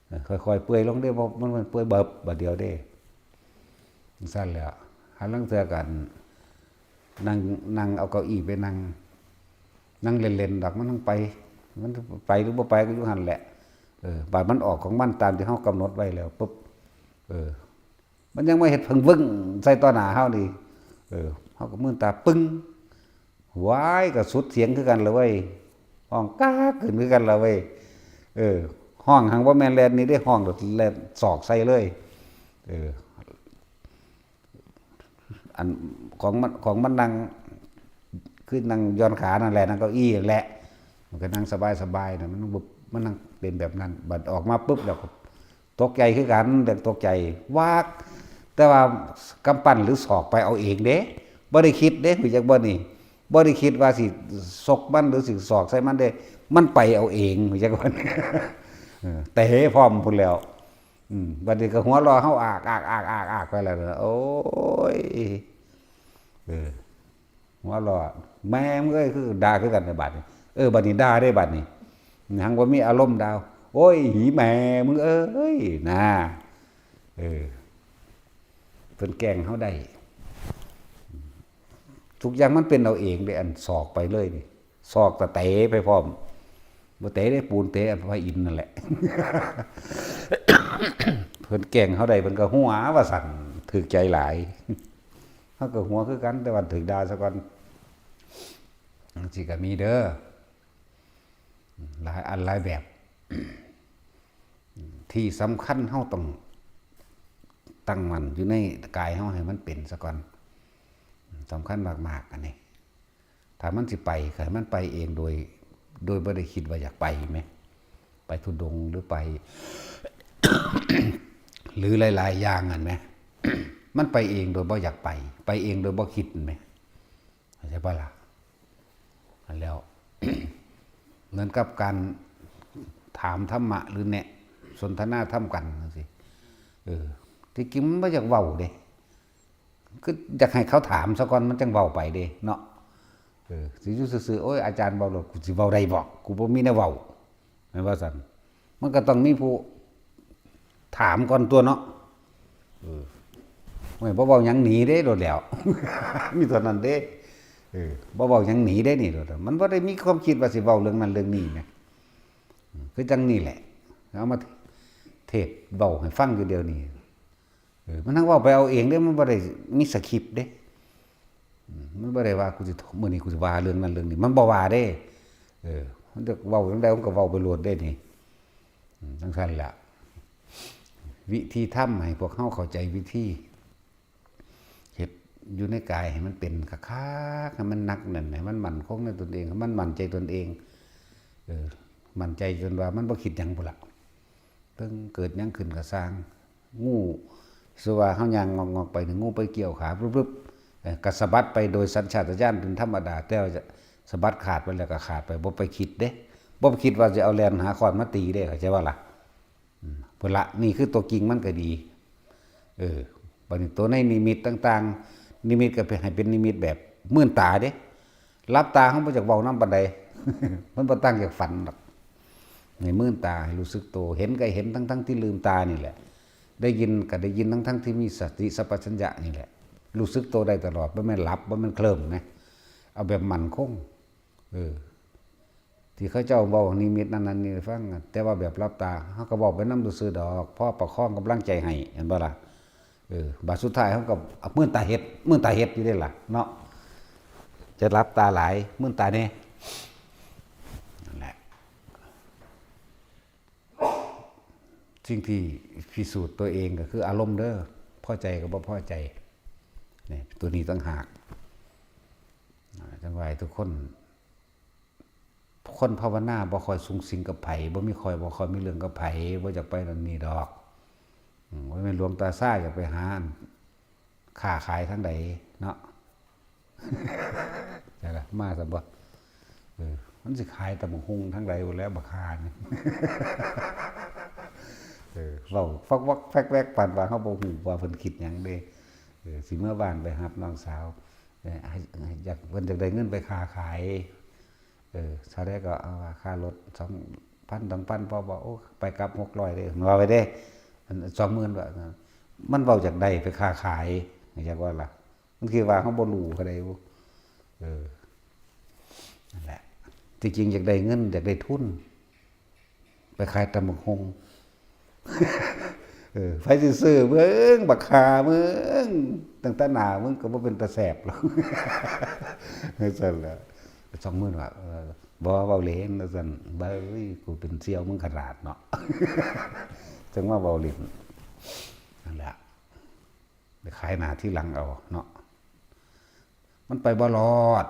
เออ ค่อยๆ เปื่อยลงเด้ บ่ มัน มันเปื่อยเบิบ บาดเดียวเด้ จั่งซั้นแหล้ว หาลางเทื่อก็นั่ง นั่งเอาเก้าอี้ไปนั่ง นั่งเล่นๆ ดอก มันต้องไป มันไปหรือบ่ไปก็อยู่หั่นแหละ เออ บาดมันออกของมันตามที่เฮากำหนดไว้แล้วปุ๊บ เออ มันยังมาเฮ็ดเผิงวึ่งใส่ต่อหน้าเฮานี่ เออ เฮาก็มืนตาปึ้ง ว้าย ก็สุดเสียงคือกันละเว้ย ฮ้องก๊ากขึ้นคือกันละเว้ย เออ ฮ้องหั้นบ่แม่นแล่นหนีเด้ ฮ้องแล่นซอกใส่เลย เออ อันของมัน ของมันนั่ง คือนั่งหย่อนขานั่นแหละ นั่งเก้าอี้นั่นแหละ มันก็นั่งสบายๆนะ มันบ่ มันนั่งเป็นแบบนั้น บัดออกมาปุ๊บแล้วก็ตกใจคือกัน แต่ตกใจ วาก แต่ว่ากำปั้นหรือศอกไปเอาเองเด้ บ่ได้คิดเด้ รู้จักบ่นี่ บ่ได้คิดว่าสิซกมันหรือสิศอกใส่มันเด้ มันไปเอาเอง รู้จักบ่นี่ เออ เตะพร้อมพู้นแล้ว อืม บัดนี้ก็หัวเราะเฮาอาก อาก อาก อาก อากไปแล้วนะ โอ้ย เออ หัวเราะ แม่มึงเอ้ย คือด่าคือกันในบัดนี้ เออ บัดนี้ด่าได้บัดนี้ หังบ่มีอารมณ์ด่า โอ้ย หีแม่มึงเอ้ย นะ เออ เพิ่นแกล้งเฮาได้ ทุกอย่างมันเป็นเอาเองเด้ อันศอกไปเลยนี่ ศอกก็เตะไปพร้อม บ่เตะได้ปูน เตะพระอินทร์นั่นแหละ เพิ่นแกล้งเฮาได้ เพิ่นก็หัวว่าซั่น ถืกใจหลาย เฮาก็หัวคือกัน แต่ว่าถืกด่าซะก่อน จังซี้ก็มีเด้อ หลายอันหลายแบบ ที่สำคัญเฮาต้องตั้งมั่นอยู่ในกายเฮาให้มันเป็นซะก่อน สำคัญมากๆ อันนี้ ถ้ามันสิไป ให้มันไปเองโดย โดยบ่ได้คิดว่าอยากไปแหม ไปธุดงค์หรือไป หรือหลายๆ อย่างหั่นแหม มันไปเองโดยบ่อยากไป ไปเองโดยบ่คิดหั่นแหม เข้าใจบ่ล่ะ อันแล้ว เหมือนกับการถามธรรมะหรือแนะสนทนาธรรมกันจังซี้ เออ ที่จริงมันบ่อยากเว้าเด้ คืออยากให้เขาถามซะก่อน มันจังเว้าไปเด้เนาะ เออ สิอยู่ซื่อๆ โอ้ย อาจารย์เว้าแล้ว กูสิเว้าได้บ่ กูบ่มีแนวเว้า แม่นว่าซั่น มันก็ต้องมีผู้ถามก่อนตั๊วเนาะ เออ โอ้ย บ่เว้าหยังหนีเด้โลดแล้ว มีเท่านั้นเด้ เออ บ่เว้าหยังหนีเด้นี่โลด มันบ่ได้มีความคิดว่าสิเว้าเรื่องนั้นเรื่องนี้แหม อืม คือจั่งนี่แหละ เอามาเทศน์เว้าให้ฟังอยู่เดี๋ยวนี้ เออ มันทั้งเว้าไปเอาเองเด้ มันบ่ได้มีสคริปต์เด้ อืม มันบ่ได้ว่ากูสิ มื้อนี้กูสิว่าเรื่องนั้นเรื่องนี้ มันบ่ว่าเด้ เออ มันจะเว้าจั่งใดมันก็เว้าไปโลดเด้นี่ อืม จั่งซั้นล่ะ วิธีทำให้พวกเฮาเข้าใจวิธี เฮ็ดอยู่ในกายให้มันเป็นคักๆ ให้มันหนักแน่น ให้มันมั่นคงในตนเอง ให้มันมั่นใจตนเอง เออ มั่นใจจนว่ามันบ่คิดหยังพู้นล่ะ เทิงเกิดหยังขึ้นก็ซ่าง งู สมมุติว่าเฮาย่างงอกๆ ไปนี่ งูไปเกี่ยวขา ปึ๊บๆ เอ่อ ก็สะบัดไปโดยสัญชาตญาณเป็นธรรมดา แต่ว่าจะสะบัดขาดไปแล้วก็ขาดไป บ่ไปคิดเด้ บ่ไปคิดว่าสิเอาแล่นหาค้อนมาตีเด้ เข้าใจบ่ล่ะ? อืม พุ้นละ นี่คือตัวจริงมันก็ดี เออ บัดนี้ตัวในนิมิตต่างๆ นิมิตก็ให้เป็นนิมิตแบบมื่นตาเด้ หลับตาเฮาบ่อยากเว้านำปานใด มันบ่ต่างจากฝันดอก ให้มื่นตา ให้รู้สึกโต เห็นก็เห็นทั้งๆ ที่ลืมตานี่แหละ ได้ยินก็ได้ยินทั้งๆ ที่มีสติสัมปชัญญะนี่แหละ รู้สึกโตได้ตลอด บ่แม่นหลับ บ่แม่นเคลิ้มนะ เอาแบบมั่นคง เออ ที่เขาเจ้าเว้านิมิตนั่นนั่นนี่ให้ฟังอะ แต่ว่าแบบหลับตา เฮาก็เว้าไปนำซื่อๆดอก พอประคองกำลังใจให้ เห็นบ่ล่ะ? เออ บาดสุดท้ายเฮาก็เอามื่นตาเฮ็ด มื่นตาเฮ็ดอยู่เด้ล่ะเนาะ จะหลับตาหลาย มื่นตาแน่ นั่นแหละ สิ่งที่พิสูจน์ตัวเองก็คืออารมณ์เด้อ พอใจกับบ่พอใจ นี่ ตัวนี้ต่างหาก อ่า จั่งว่าให้ทุกคน คนภาวนาบ่ค่อยสุงสิงกับไผ บ่มีค่อย บ่ค่อยมีเรื่องกับไผ บ่อยากไปนั่นนี่ดอก อืม บ่แม่นหลวงตาซ่าอยากไปหาอัน ค้าขายทางใดเนาะ นั่นล่ะ มาซะบ่ เออ มันสิขายตำบักหุ่งทางใดพู้นแหล้ว บักห่านี่ เออ เว้าฟักวักแฟกแวก ปานว่าเฮาบ่ฮู้ว่าเพิ่นคิดหยังเด้ เออ สิเมือบ้านไปรับน้องสาว เออ ให้ ให้อยาก เพิ่นอยากได้เงินไปค้าขาย เออ เท่าใดก็เอาว่าค่ารถ สองพัน สองพัน พอบ่ โอ้ ไปกลับ หกร้อย เด้ ว่าไปเด้ อัน สองหมื่น ว่า มันเว้าอยากได้ไปค้าขาย อยากว่าล่ะ มันคิดว่าเฮาบ่รู้เท่าใดบ่ เออ นั่นแหละ ที่จริงอยากได้เงิน อยากได้ทุน ไปขายตำบักหุ่ง เออ ไผสิซื้อ มึง บักห่า มึง ตั้งแต่หน้ามึงก็บ่เป็นตาแซ่บหรอก จั่งซั่นแหละ สองหมื่น ว่า เออ บ่ เว้าเล่น ว่าซั่น เบ้ย กูเป็นเสี่ยวมึงขนาดเนาะ จั่งมาเว้าเล่น นั่นแหละ ไปขายหน้าทีหลังเอาเนาะ มันไปบ่รอด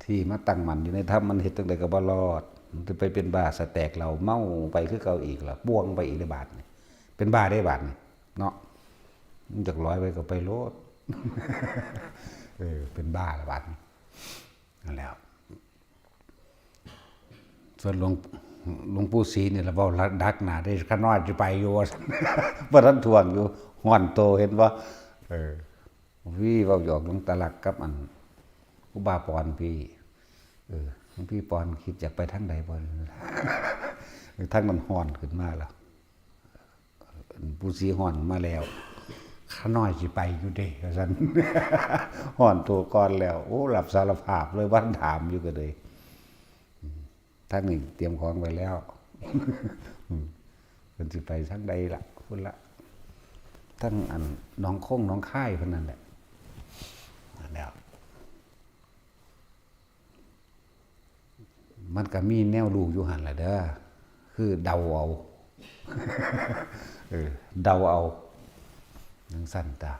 ที่มาตั้งมั่นอยู่ในธรรมมันเฮ็ดจั่งใดก็บ่รอด มันสิไปเป็นบ้าสแตกเหล้าเมาไปคือเก่าอีกล่ะ ป่วงไปอีกในบาดนี่ เป็นบ้าได้บาดนี่ เนาะ มันจักลอยไปก็ไปโลด เออ เป็นบ้าละบาดนี่ นั่นแหละ ส่วนหลวง หลวงปู่ศรีนี่ละเว้าดักหน้าได้ ข้าน้อยสิไปอยู่ว่าซั่น บ่ทันท่วงอยู่ ฮ้อนโตเห็นบ่ เออ วีเว้าหยอกหลวงตาลักกับอัน อุบาปอนพี่ เออ หลวงพี่ปอนคิดอยากไปทางใดบ่ ทางนั้นฮ้อนขึ้นมาแล้ว ปู่ศรีฮ้อนมาแล้ว ข้าน้อยสิไปอยู่เด้ ว่าซั่น ฮ้อนโตก่อนแล้ว โอ้ รับสารภาพเลย บ่ทันถามอยู่ก็เลย อืม ทางนี้เตรียมของไว้แล้ว อืม เพิ่นสิไปทางใดล่ะ พุ้นละ ทางอันหนองคงหนองคายเพิ่นนั่นแหละ นั่นแหละ มันก็มีแนวลูกอยู่หั่นล่ะเด้อ คือเดาเอา เออ เดาเอา จั่งซั้นตา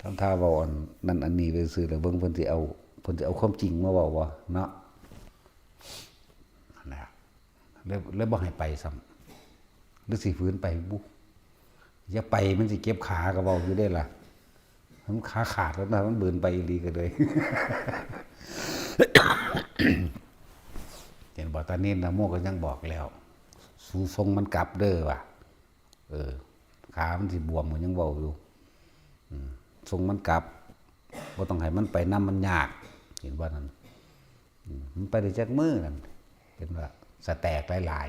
ทำท่าเว้าอันนั้นอันนี้ไปซื่อแล้ว เบิ่งเพิ่นสิเอา เพิ่นสิเอาความจริงมาเว้าบ่ เนาะ นั่นแหละ เลย เลยบ่ให้ไปซ้ำ หรือสิฝืนไปบุ อย่าไปมันสิเจ็บขาก็เว้าอยู่เด้ล่ะ มันขาขาดแล้วนะ มันบืนไปอีหลีก็เลย เห็นบ่ ตานินนะโมก็ยังบอกแล้ว สูส่งมันกลับเด้อว่ะ เออ ขามันสิบวมก็ยังเว้าอยู่ อืม ส่งมันกลับ บ่ต้องให้มันไปนำ มันยาก เห็นบ่นั่น อืม มันไปได้จักมื้อนั่น เป็นว่าสแตกหลาย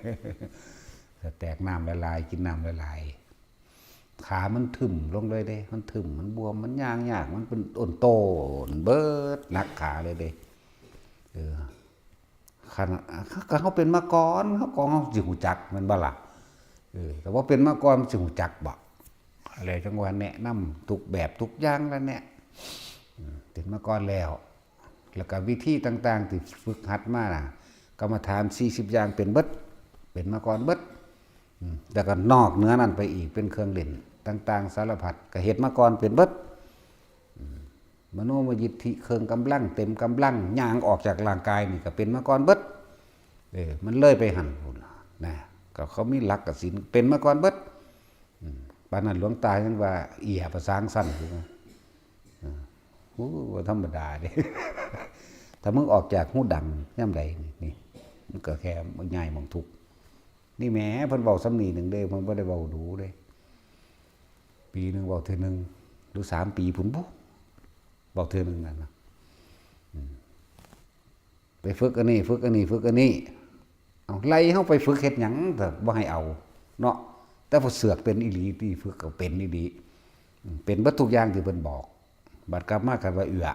ๆ สแตกน้ำหลายๆ กินน้ำหลายๆ ขามันทึ่มลงเลยเด้ มันทึ่ม มันบวม มันย่างยาก มันเป็นอ้นโตนเบิด หนักขาเลยเด้ เออ คัน ก็เฮาเป็นมาก่อน เฮาก็ เฮาสิฮู้จักแม่นบ่ล่ะ เออ แต่ว่าเป็นมาก่อนมันสิฮู้จักบ่ แล้วจั่งว่าแนะนำทุกแบบทุกอย่างแล้วเนี่ย อืม เป็นมาก่อนแล้ว แล้วก็วิธีต่างๆที่ฝึกหัดมาน่ะ กรรมฐานสี่สิบอย่างเป็นเบิด เป็นมาก่อนเบิด อืม แล้วก็นอกเหนือนั้นไปอีกเป็นเครื่องเล่นต่างๆสารพัด ก็เฮ็ดมาก่อนเป็นเบิด อืม มโนมยิทธิเครื่องกำลังเต็มกำลัง ย่างออกจากร่างกายนี่ก็เป็นมาก่อนเบิด เออ มันเลยไปหั่นพุ้นล่ะนะ ก็เขามีหลักกับศีลเป็นมาก่อนเบิด อืม ปานนั้นหลวงตายังว่าเอี้ยประสางสั้นอยู่นะ อ่า โอ้ บ่ธรรมดาเด้ ถ้ามึงออกจากฮูดังยามใดนี่ นี่ มันก็แค่ย้ายหม่องทุกข์ นี่แหม เพิ่นเว้าส่ำนี้หนึ่งเด้ เพิ่นบ่ได้เว้าดูเด้ ปีหนึ่งเว้าเทื่อหนึ่ง หรือสามปีพุ้นบุ เว้าเทื่อหนึ่งนั่นนะ อืม ไปฝึกอันนี้ ฝึกอันนี้ ฝึกอันนี้ เอา ไล่เฮาไปฝึกเฮ็ดหยัง แต่บ่ให้เอา เนาะ แต่พอเสือกเป็นอีหลี ที่ฝึกก็เป็นอีหลี อืม เป็นเบิดทุกอย่างที่เพิ่นบอก บัดกลับมาก็ว่าเอื้อ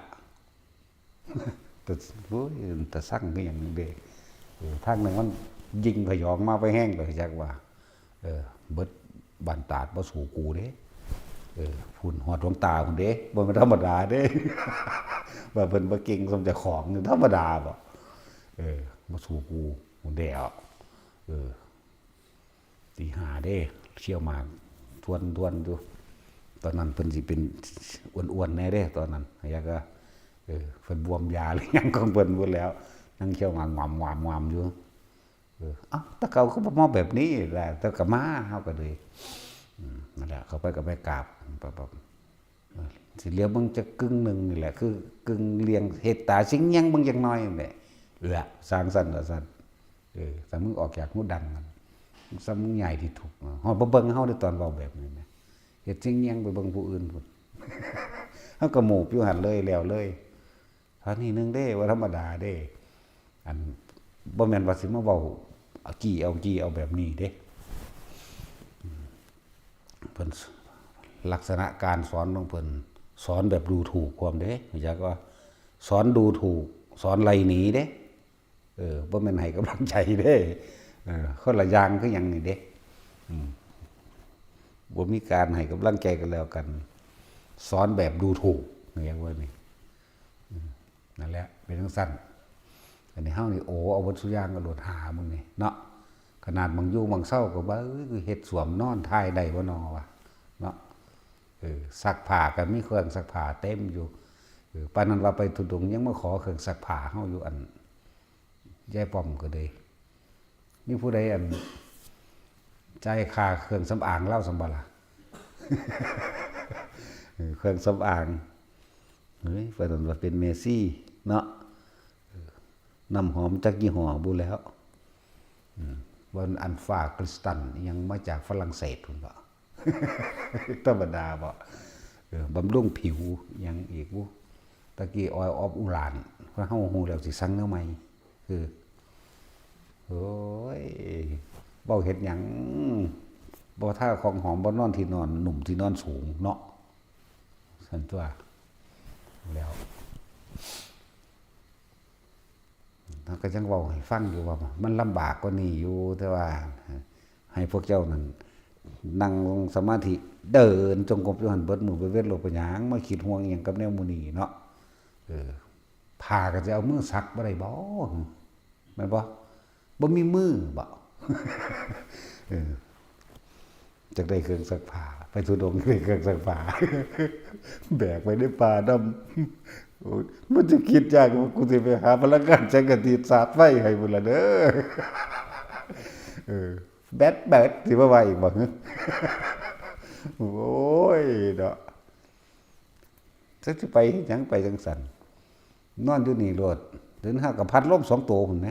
แต่ โอ้ย แต่สั่งคือหยังเด้ เออ ทางนั้นมันยิงพยองมาไปแฮง ก็จักว่า เออ เบิดบ้านตาดบ่สู้กูเด้ เออ พุ้นฮอดหลวงตาพุ้นเด้ บ่แม่นธรรมดาเด้ ว่าเพิ่นบ่เก่งส่ำเจ้าของนี่ธรรมดาบ่ เออ บ่สู้กูพุ้นแล้ว เออ ตีห้าเด้ เคี่ยวหมากทวนๆอยู่ ตอนนั้นเพิ่นสิเป็นอ้วนๆแน่เด้ ตอนนั้น แล้วก็ เออ เพิ่นบวมยาหรือหยังของเพิ่นพุ้นแล้ว นั่งเคี่ยวหมากงวมๆๆอยู่ เออ เอ้า แต่เก่าคือบ่มาแบบนี้ล่ะ แต่ก็มา เฮาก็เลย อืม นั่นแหละ เข้าไปก็ไปกราบ ปั๊บๆ เออ สิเหลียวเบิ่งจักกึ่งหนึ่งนี่แหละ คือกึ่งเลี่ยง เฮ็ดตาสิงแยงเบิ่งจักหน่อยนั่นแหละ เอื้อ สางซั่นว่าซั่น เออ ถ้ามึงออกจากฮูดังนั่น ซ้ำมึงใหญ่ที่ถูก ฮอดบ่เบิ่งเฮาเด้ ตอนเว้าแบบนี้นะ เฮ็ดสิงแยงไปเบิ่งผู้อื่นพุ้น เฮาก็หมูบอยู่หั่นเลย แล้วเลย เท่านี้หนึ่งเด้ บ่ธรรมดาเด้ อัน บ่แม่นว่าสิมาเว้าเอากี้เอากี้เอาแบบนี้เด้ อืม เพิ่น ลักษณะการสอนของเพิ่น สอนแบบดูถูกพร้อมเด้ อยากว่าสอนดูถูก สอนไล่หนีเด้ เออ บ่แม่นให้กำลังใจเด้ เออ คนละอย่างคือหยังนี่เด้ อืม บ่มีการให้กำลังใจกันแล้วกัน สอนแบบดูถูก เรียกว่านี่ อืม นั่นแหละ เป็นจั่งซั้น อันนี้เฮานี่ โอ้ เอาเบิดซุอย่างเอาโลดหามึงนี่เนาะ ขนาดบางอยู่บางเซาก็ว่า เอ้ย เฮ็ดส้วมนอนถ่ายได้บ่นอวะ เนาะ เออ ซักผ้าก็มีเครื่องซักผ้าเต็มอยู่ เออ ปานนั้นว่าไปธุดงค์ยังมาขอเครื่องซักผ้าเฮาอยู่ อัน ยายป้อมก็เลย มีผู้ใด อัน จ่ายค่าเครื่องสำอางลาวซั่นบ่ล่ะ เออ เครื่องสำอาง เฮ้ย ปานนั้นว่าเป็นแม่ชีเนาะ เออ น้ำหอมจักยี่ห้อบุแล้ว อืม ว่าอันฟ้าคริสตัลอิหยังมาจากฝรั่งเศสพุ้นบ่ ธรรมดาบ่ เออ บำรุงผิวอิหยังอีกบุ ตะกี้ Oil of Uran เฮาฮู้แล้วสิสั่งแนวใหม่ คือ โอ้ย เว้าเฮ็ดหยัง บ่ทาของหอม บ่นอนที่นอนนุ่ม ที่นอนสูงเนาะ ซั่นตั๊ว แล้ว เฮาก็ยังเว้าให้ฟังอยู่ว่ามันลำบากกว่านี้อยู่ แต่ว่าให้พวกเจ้านั่นนั่งสมาธิ เดินจงกรมอยู่หั่นเบิดมื้อเบิดเว็น โลดเป็นหยังมาคิดห่วงอิหยังกับแนวหมู่นี้เนาะ เออ ผ้าก็สิเอามือซักบ่ได้บ่ แม่นบ่ บ่มีมือบ่ เออ จักได้เครื่องซักผ้า ไปธุดงค์ได้เครื่องซักผ้า แบกไปในป่านำ โอ้ย มันจะคิดยากว่ากูสิไปหาพลังงานแสงอาทิตย์สาดไฟให้พุ้นล่ะเด้อ เออ แบตเบิดสิมาว่าอีกบ่ โอ้ย เนาะ จักสิไปเฮ็ดหยังไปจั่งซั้น นอนอยู่นี่โลด เดี๋ยวนี้หากับพัดลมสองตัวพุ้นแหม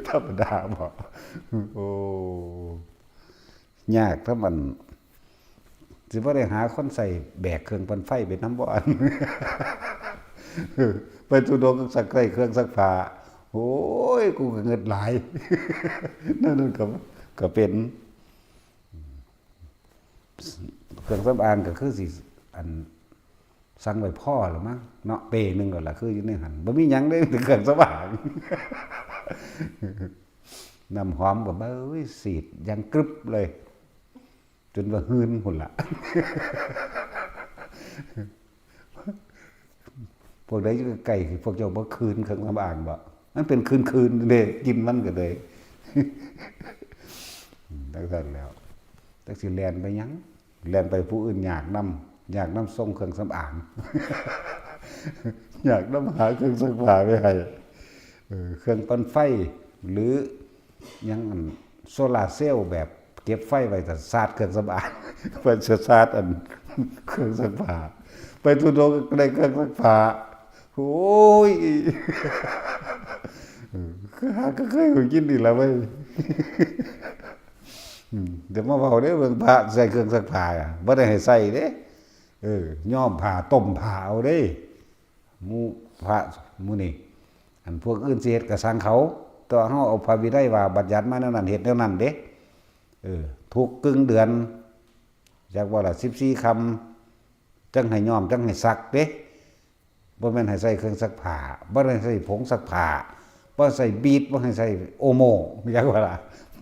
ธรรมดาบ่ โอ้ ยากถ้ามัน สิบ่ได้หาคนใส่แบกเครื่องปั่นไฟไปนำบ่ อัน ไปธุดงค์ซัก ใส่เครื่องซักผ้า โอ้ย กูก็เงิดหลาย นั่นนั่นก็ ก็เป็น เครื่องสำอางก็คือสิ อัน สั่งไว้พอแล้วมั้งเนาะ เป้หนึ่งแล้วล่ะ คืออยู่ในหั่น บ่มีหยังเด้ มีแต่เครื่องสำอาง น้ำหอมก็ เบ้ย สีดอย่างกรึบเลย จนว่าหืนพุ้นล่ะ พวกใดอยู่ใกล้ๆ พวกเจ้าบ่คืนเครื่องสำอางบ่ มันเป็นคืนๆ เด้ กลิ่นมันก็เลย จั่งซั้นแล้ว จักสิแล่นไปหยัง แล่นไปผู้อื่นยากนำ ยากนำส่งเครื่องสำอาง ยากนำหาเครื่องซักผ้าไปให้ เออ เครื่องปั่นไฟ หรือหยัง อัน โซลาร์เซลล์แบบเก็บไฟไว้ แต่สาดเครื่องสำอาง เพิ่นสิสาด อัน เครื่องซักผ้า ไปธุดงค์ได้เครื่องซักผ้า โอ้ย เออ คือหาก็เคยหูยินนี่ล่ะเว้ย อืม เดี๋ยวมาเว้าเด้อ เบิ่งพระใส่เครื่องซักผ้าอะ บ่ได้ให้ใส่เด้ เออ ย้อมผ้า ต้มผ้าเอาเด้ หมู่พระหมู่นี่ อันพวกอื่นสิเฮ็ดก็ซ่างเขา แต่ว่าเฮาเอาพระวินัยว่าบัญญัติมาแนวนั้น เฮ็ดแนวนั้นเด้ เออ ทุกกึ่งเดือน จักว่าละ สิบสี่ค่ำ จั่งให้ย้อม จั่งให้ซักเด้ บ่แม่นให้ใส่เครื่องซักผ้า บ่ได้ใส่ผงซักผ้า บ่ใส่บีท บ่ให้ใส่โอโม จักว่าละ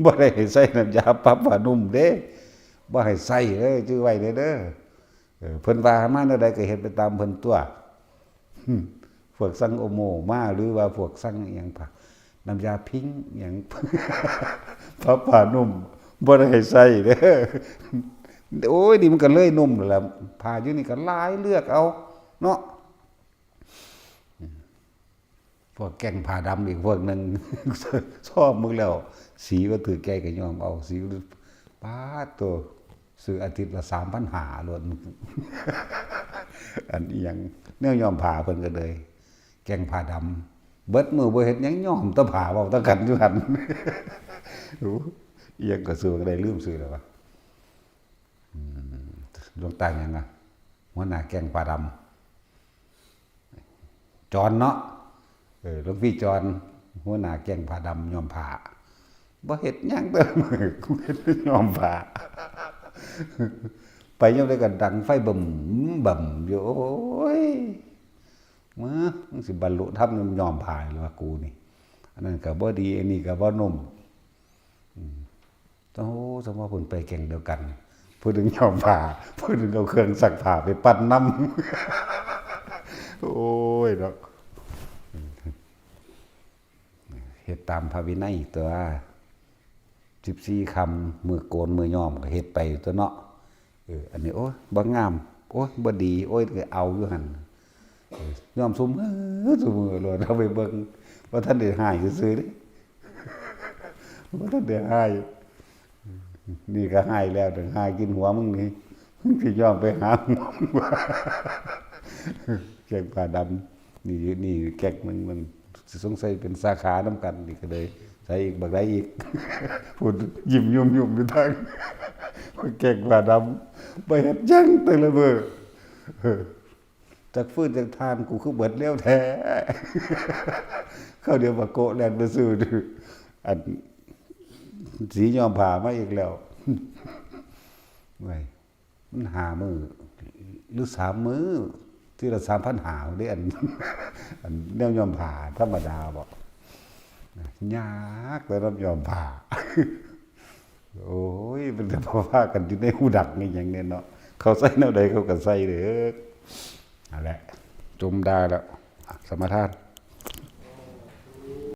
บ่ได้ให้ใส่น้ำยาปรับผ้านุ่มเด้ บ่ให้ใส่เด้อ จื่อไว้เด้อ เออ เพิ่นว่ามาแนวใดก็เฮ็ดไปตามเพิ่นตั๊ว พวกสั่งโอโมมา หรือว่าพวกสั่งอิหยังผ้า น้ำยาพิงค์อิหยัง ผ้า ผ้านุ่ม บ่ได้ให้ใส่เด้อ โอ้ย นี่มันก็เลยนุ่มแล้วล่ะ ผ้าอยู่นี่ก็หลาย เลือกเอาเนาะ พวกแก๊งผ้าดำอีกพวกหนึ่ง ซ่อมมึงแล้ว สีบ่ถืกใจก็ย้อมเอา สี ป๊าดโต ซื้ออาทิตย์ละสามพันห้าโลด อันอิหยัง แนวย้อมผ้าเพิ่นก็เลย แก๊งผ้าดำ เบิดมื้อบ่เฮ็ดหยัง ย้อมแต่ผ้า เว้าแต่กันอยู่หั่น โอ้ อิหยังก็ซื้อก็ได้ ลืมซื้อแล้ววะ อืม หลวงตาหยังอะ หัวหน้าแก๊งผ้าดำ จอนเนาะ เออ หลวงพี่จอน หัวหน้าแก๊งผ้าดำย้อมผ้า บ่เฮ็ดหยังเด้อ มื้อกูเฮ็ดย้อมผ้า ไปยามใดก็ดังไฟบึ้มบึ้มอยู่ โอ้ย มา มึงสิบรรลุธรรมย้อมผ้าหรือว่ากูนี่ อันนั้นก็บ่ดี อันนี้ก็บ่นุ่ม อืม โอ้ สมมุติว่าเพิ่นไปแก๊งเดียวกัน ผู้หนึ่งย้อมผ้า ผู้หนึ่งเอาเครื่องซักผ้าไปปั่นนำ โอ้ยเนาะ เฮ็ดตามพระวินัยตั๊ว สิบสี่ค่ำ มื้อโกนมื้อย้อมก็เฮ็ดไปตั๊วเนาะ เออ อันนี้ โอ้ย บ่งาม โอ้ย บ่ดี โอ้ย ก็เอาอยู่หั่น ยอมซุมื้อซุมื้อโลด เอาไปเบิ่ง บ่ทันได้ฮ้ายซื่อๆเด้ บ่ทันได้ฮ้าย นี่ก็ฮ้ายแล้ว ฮ้ายกินหัวมึงนี่ มึงสิยอมไปหาหัวมึงบ่ แก๊กผ้าดำ นี่ นี่แก๊กหนึ่ง มันสงสัยเป็นสาขานำกัน นี่ก็เลย ใส่อีกบักใด๋อีก พูดยิ้มยุ่มๆอยู่ทาง แก๊กผ้าดำ บ่เฮ็ดหยังแต่ละมื้อ จักฟืนจักถ่านกูคือเบิดเร็วแท้ คราวเดียวบักโกะแล่นไปซื้อ อัน สีย้อมผ้ามาอีกแล้ว เว้ย มันห้ามื้อ หรือสามมื้อ ทีละสามพันห้าเด้ อัน อันแนวย้อมผ้าธรรมดาบ่ ยากแล้วเนาะย้อมผ้า โอ้ย มันจะพากันอยู่ในฮูดักนี่หยังเนี่ยเนาะ เขาใส่แนวใดเขาก็ใส่เด้อ นั่นแหละ จมด่าแล้ว สมาทาน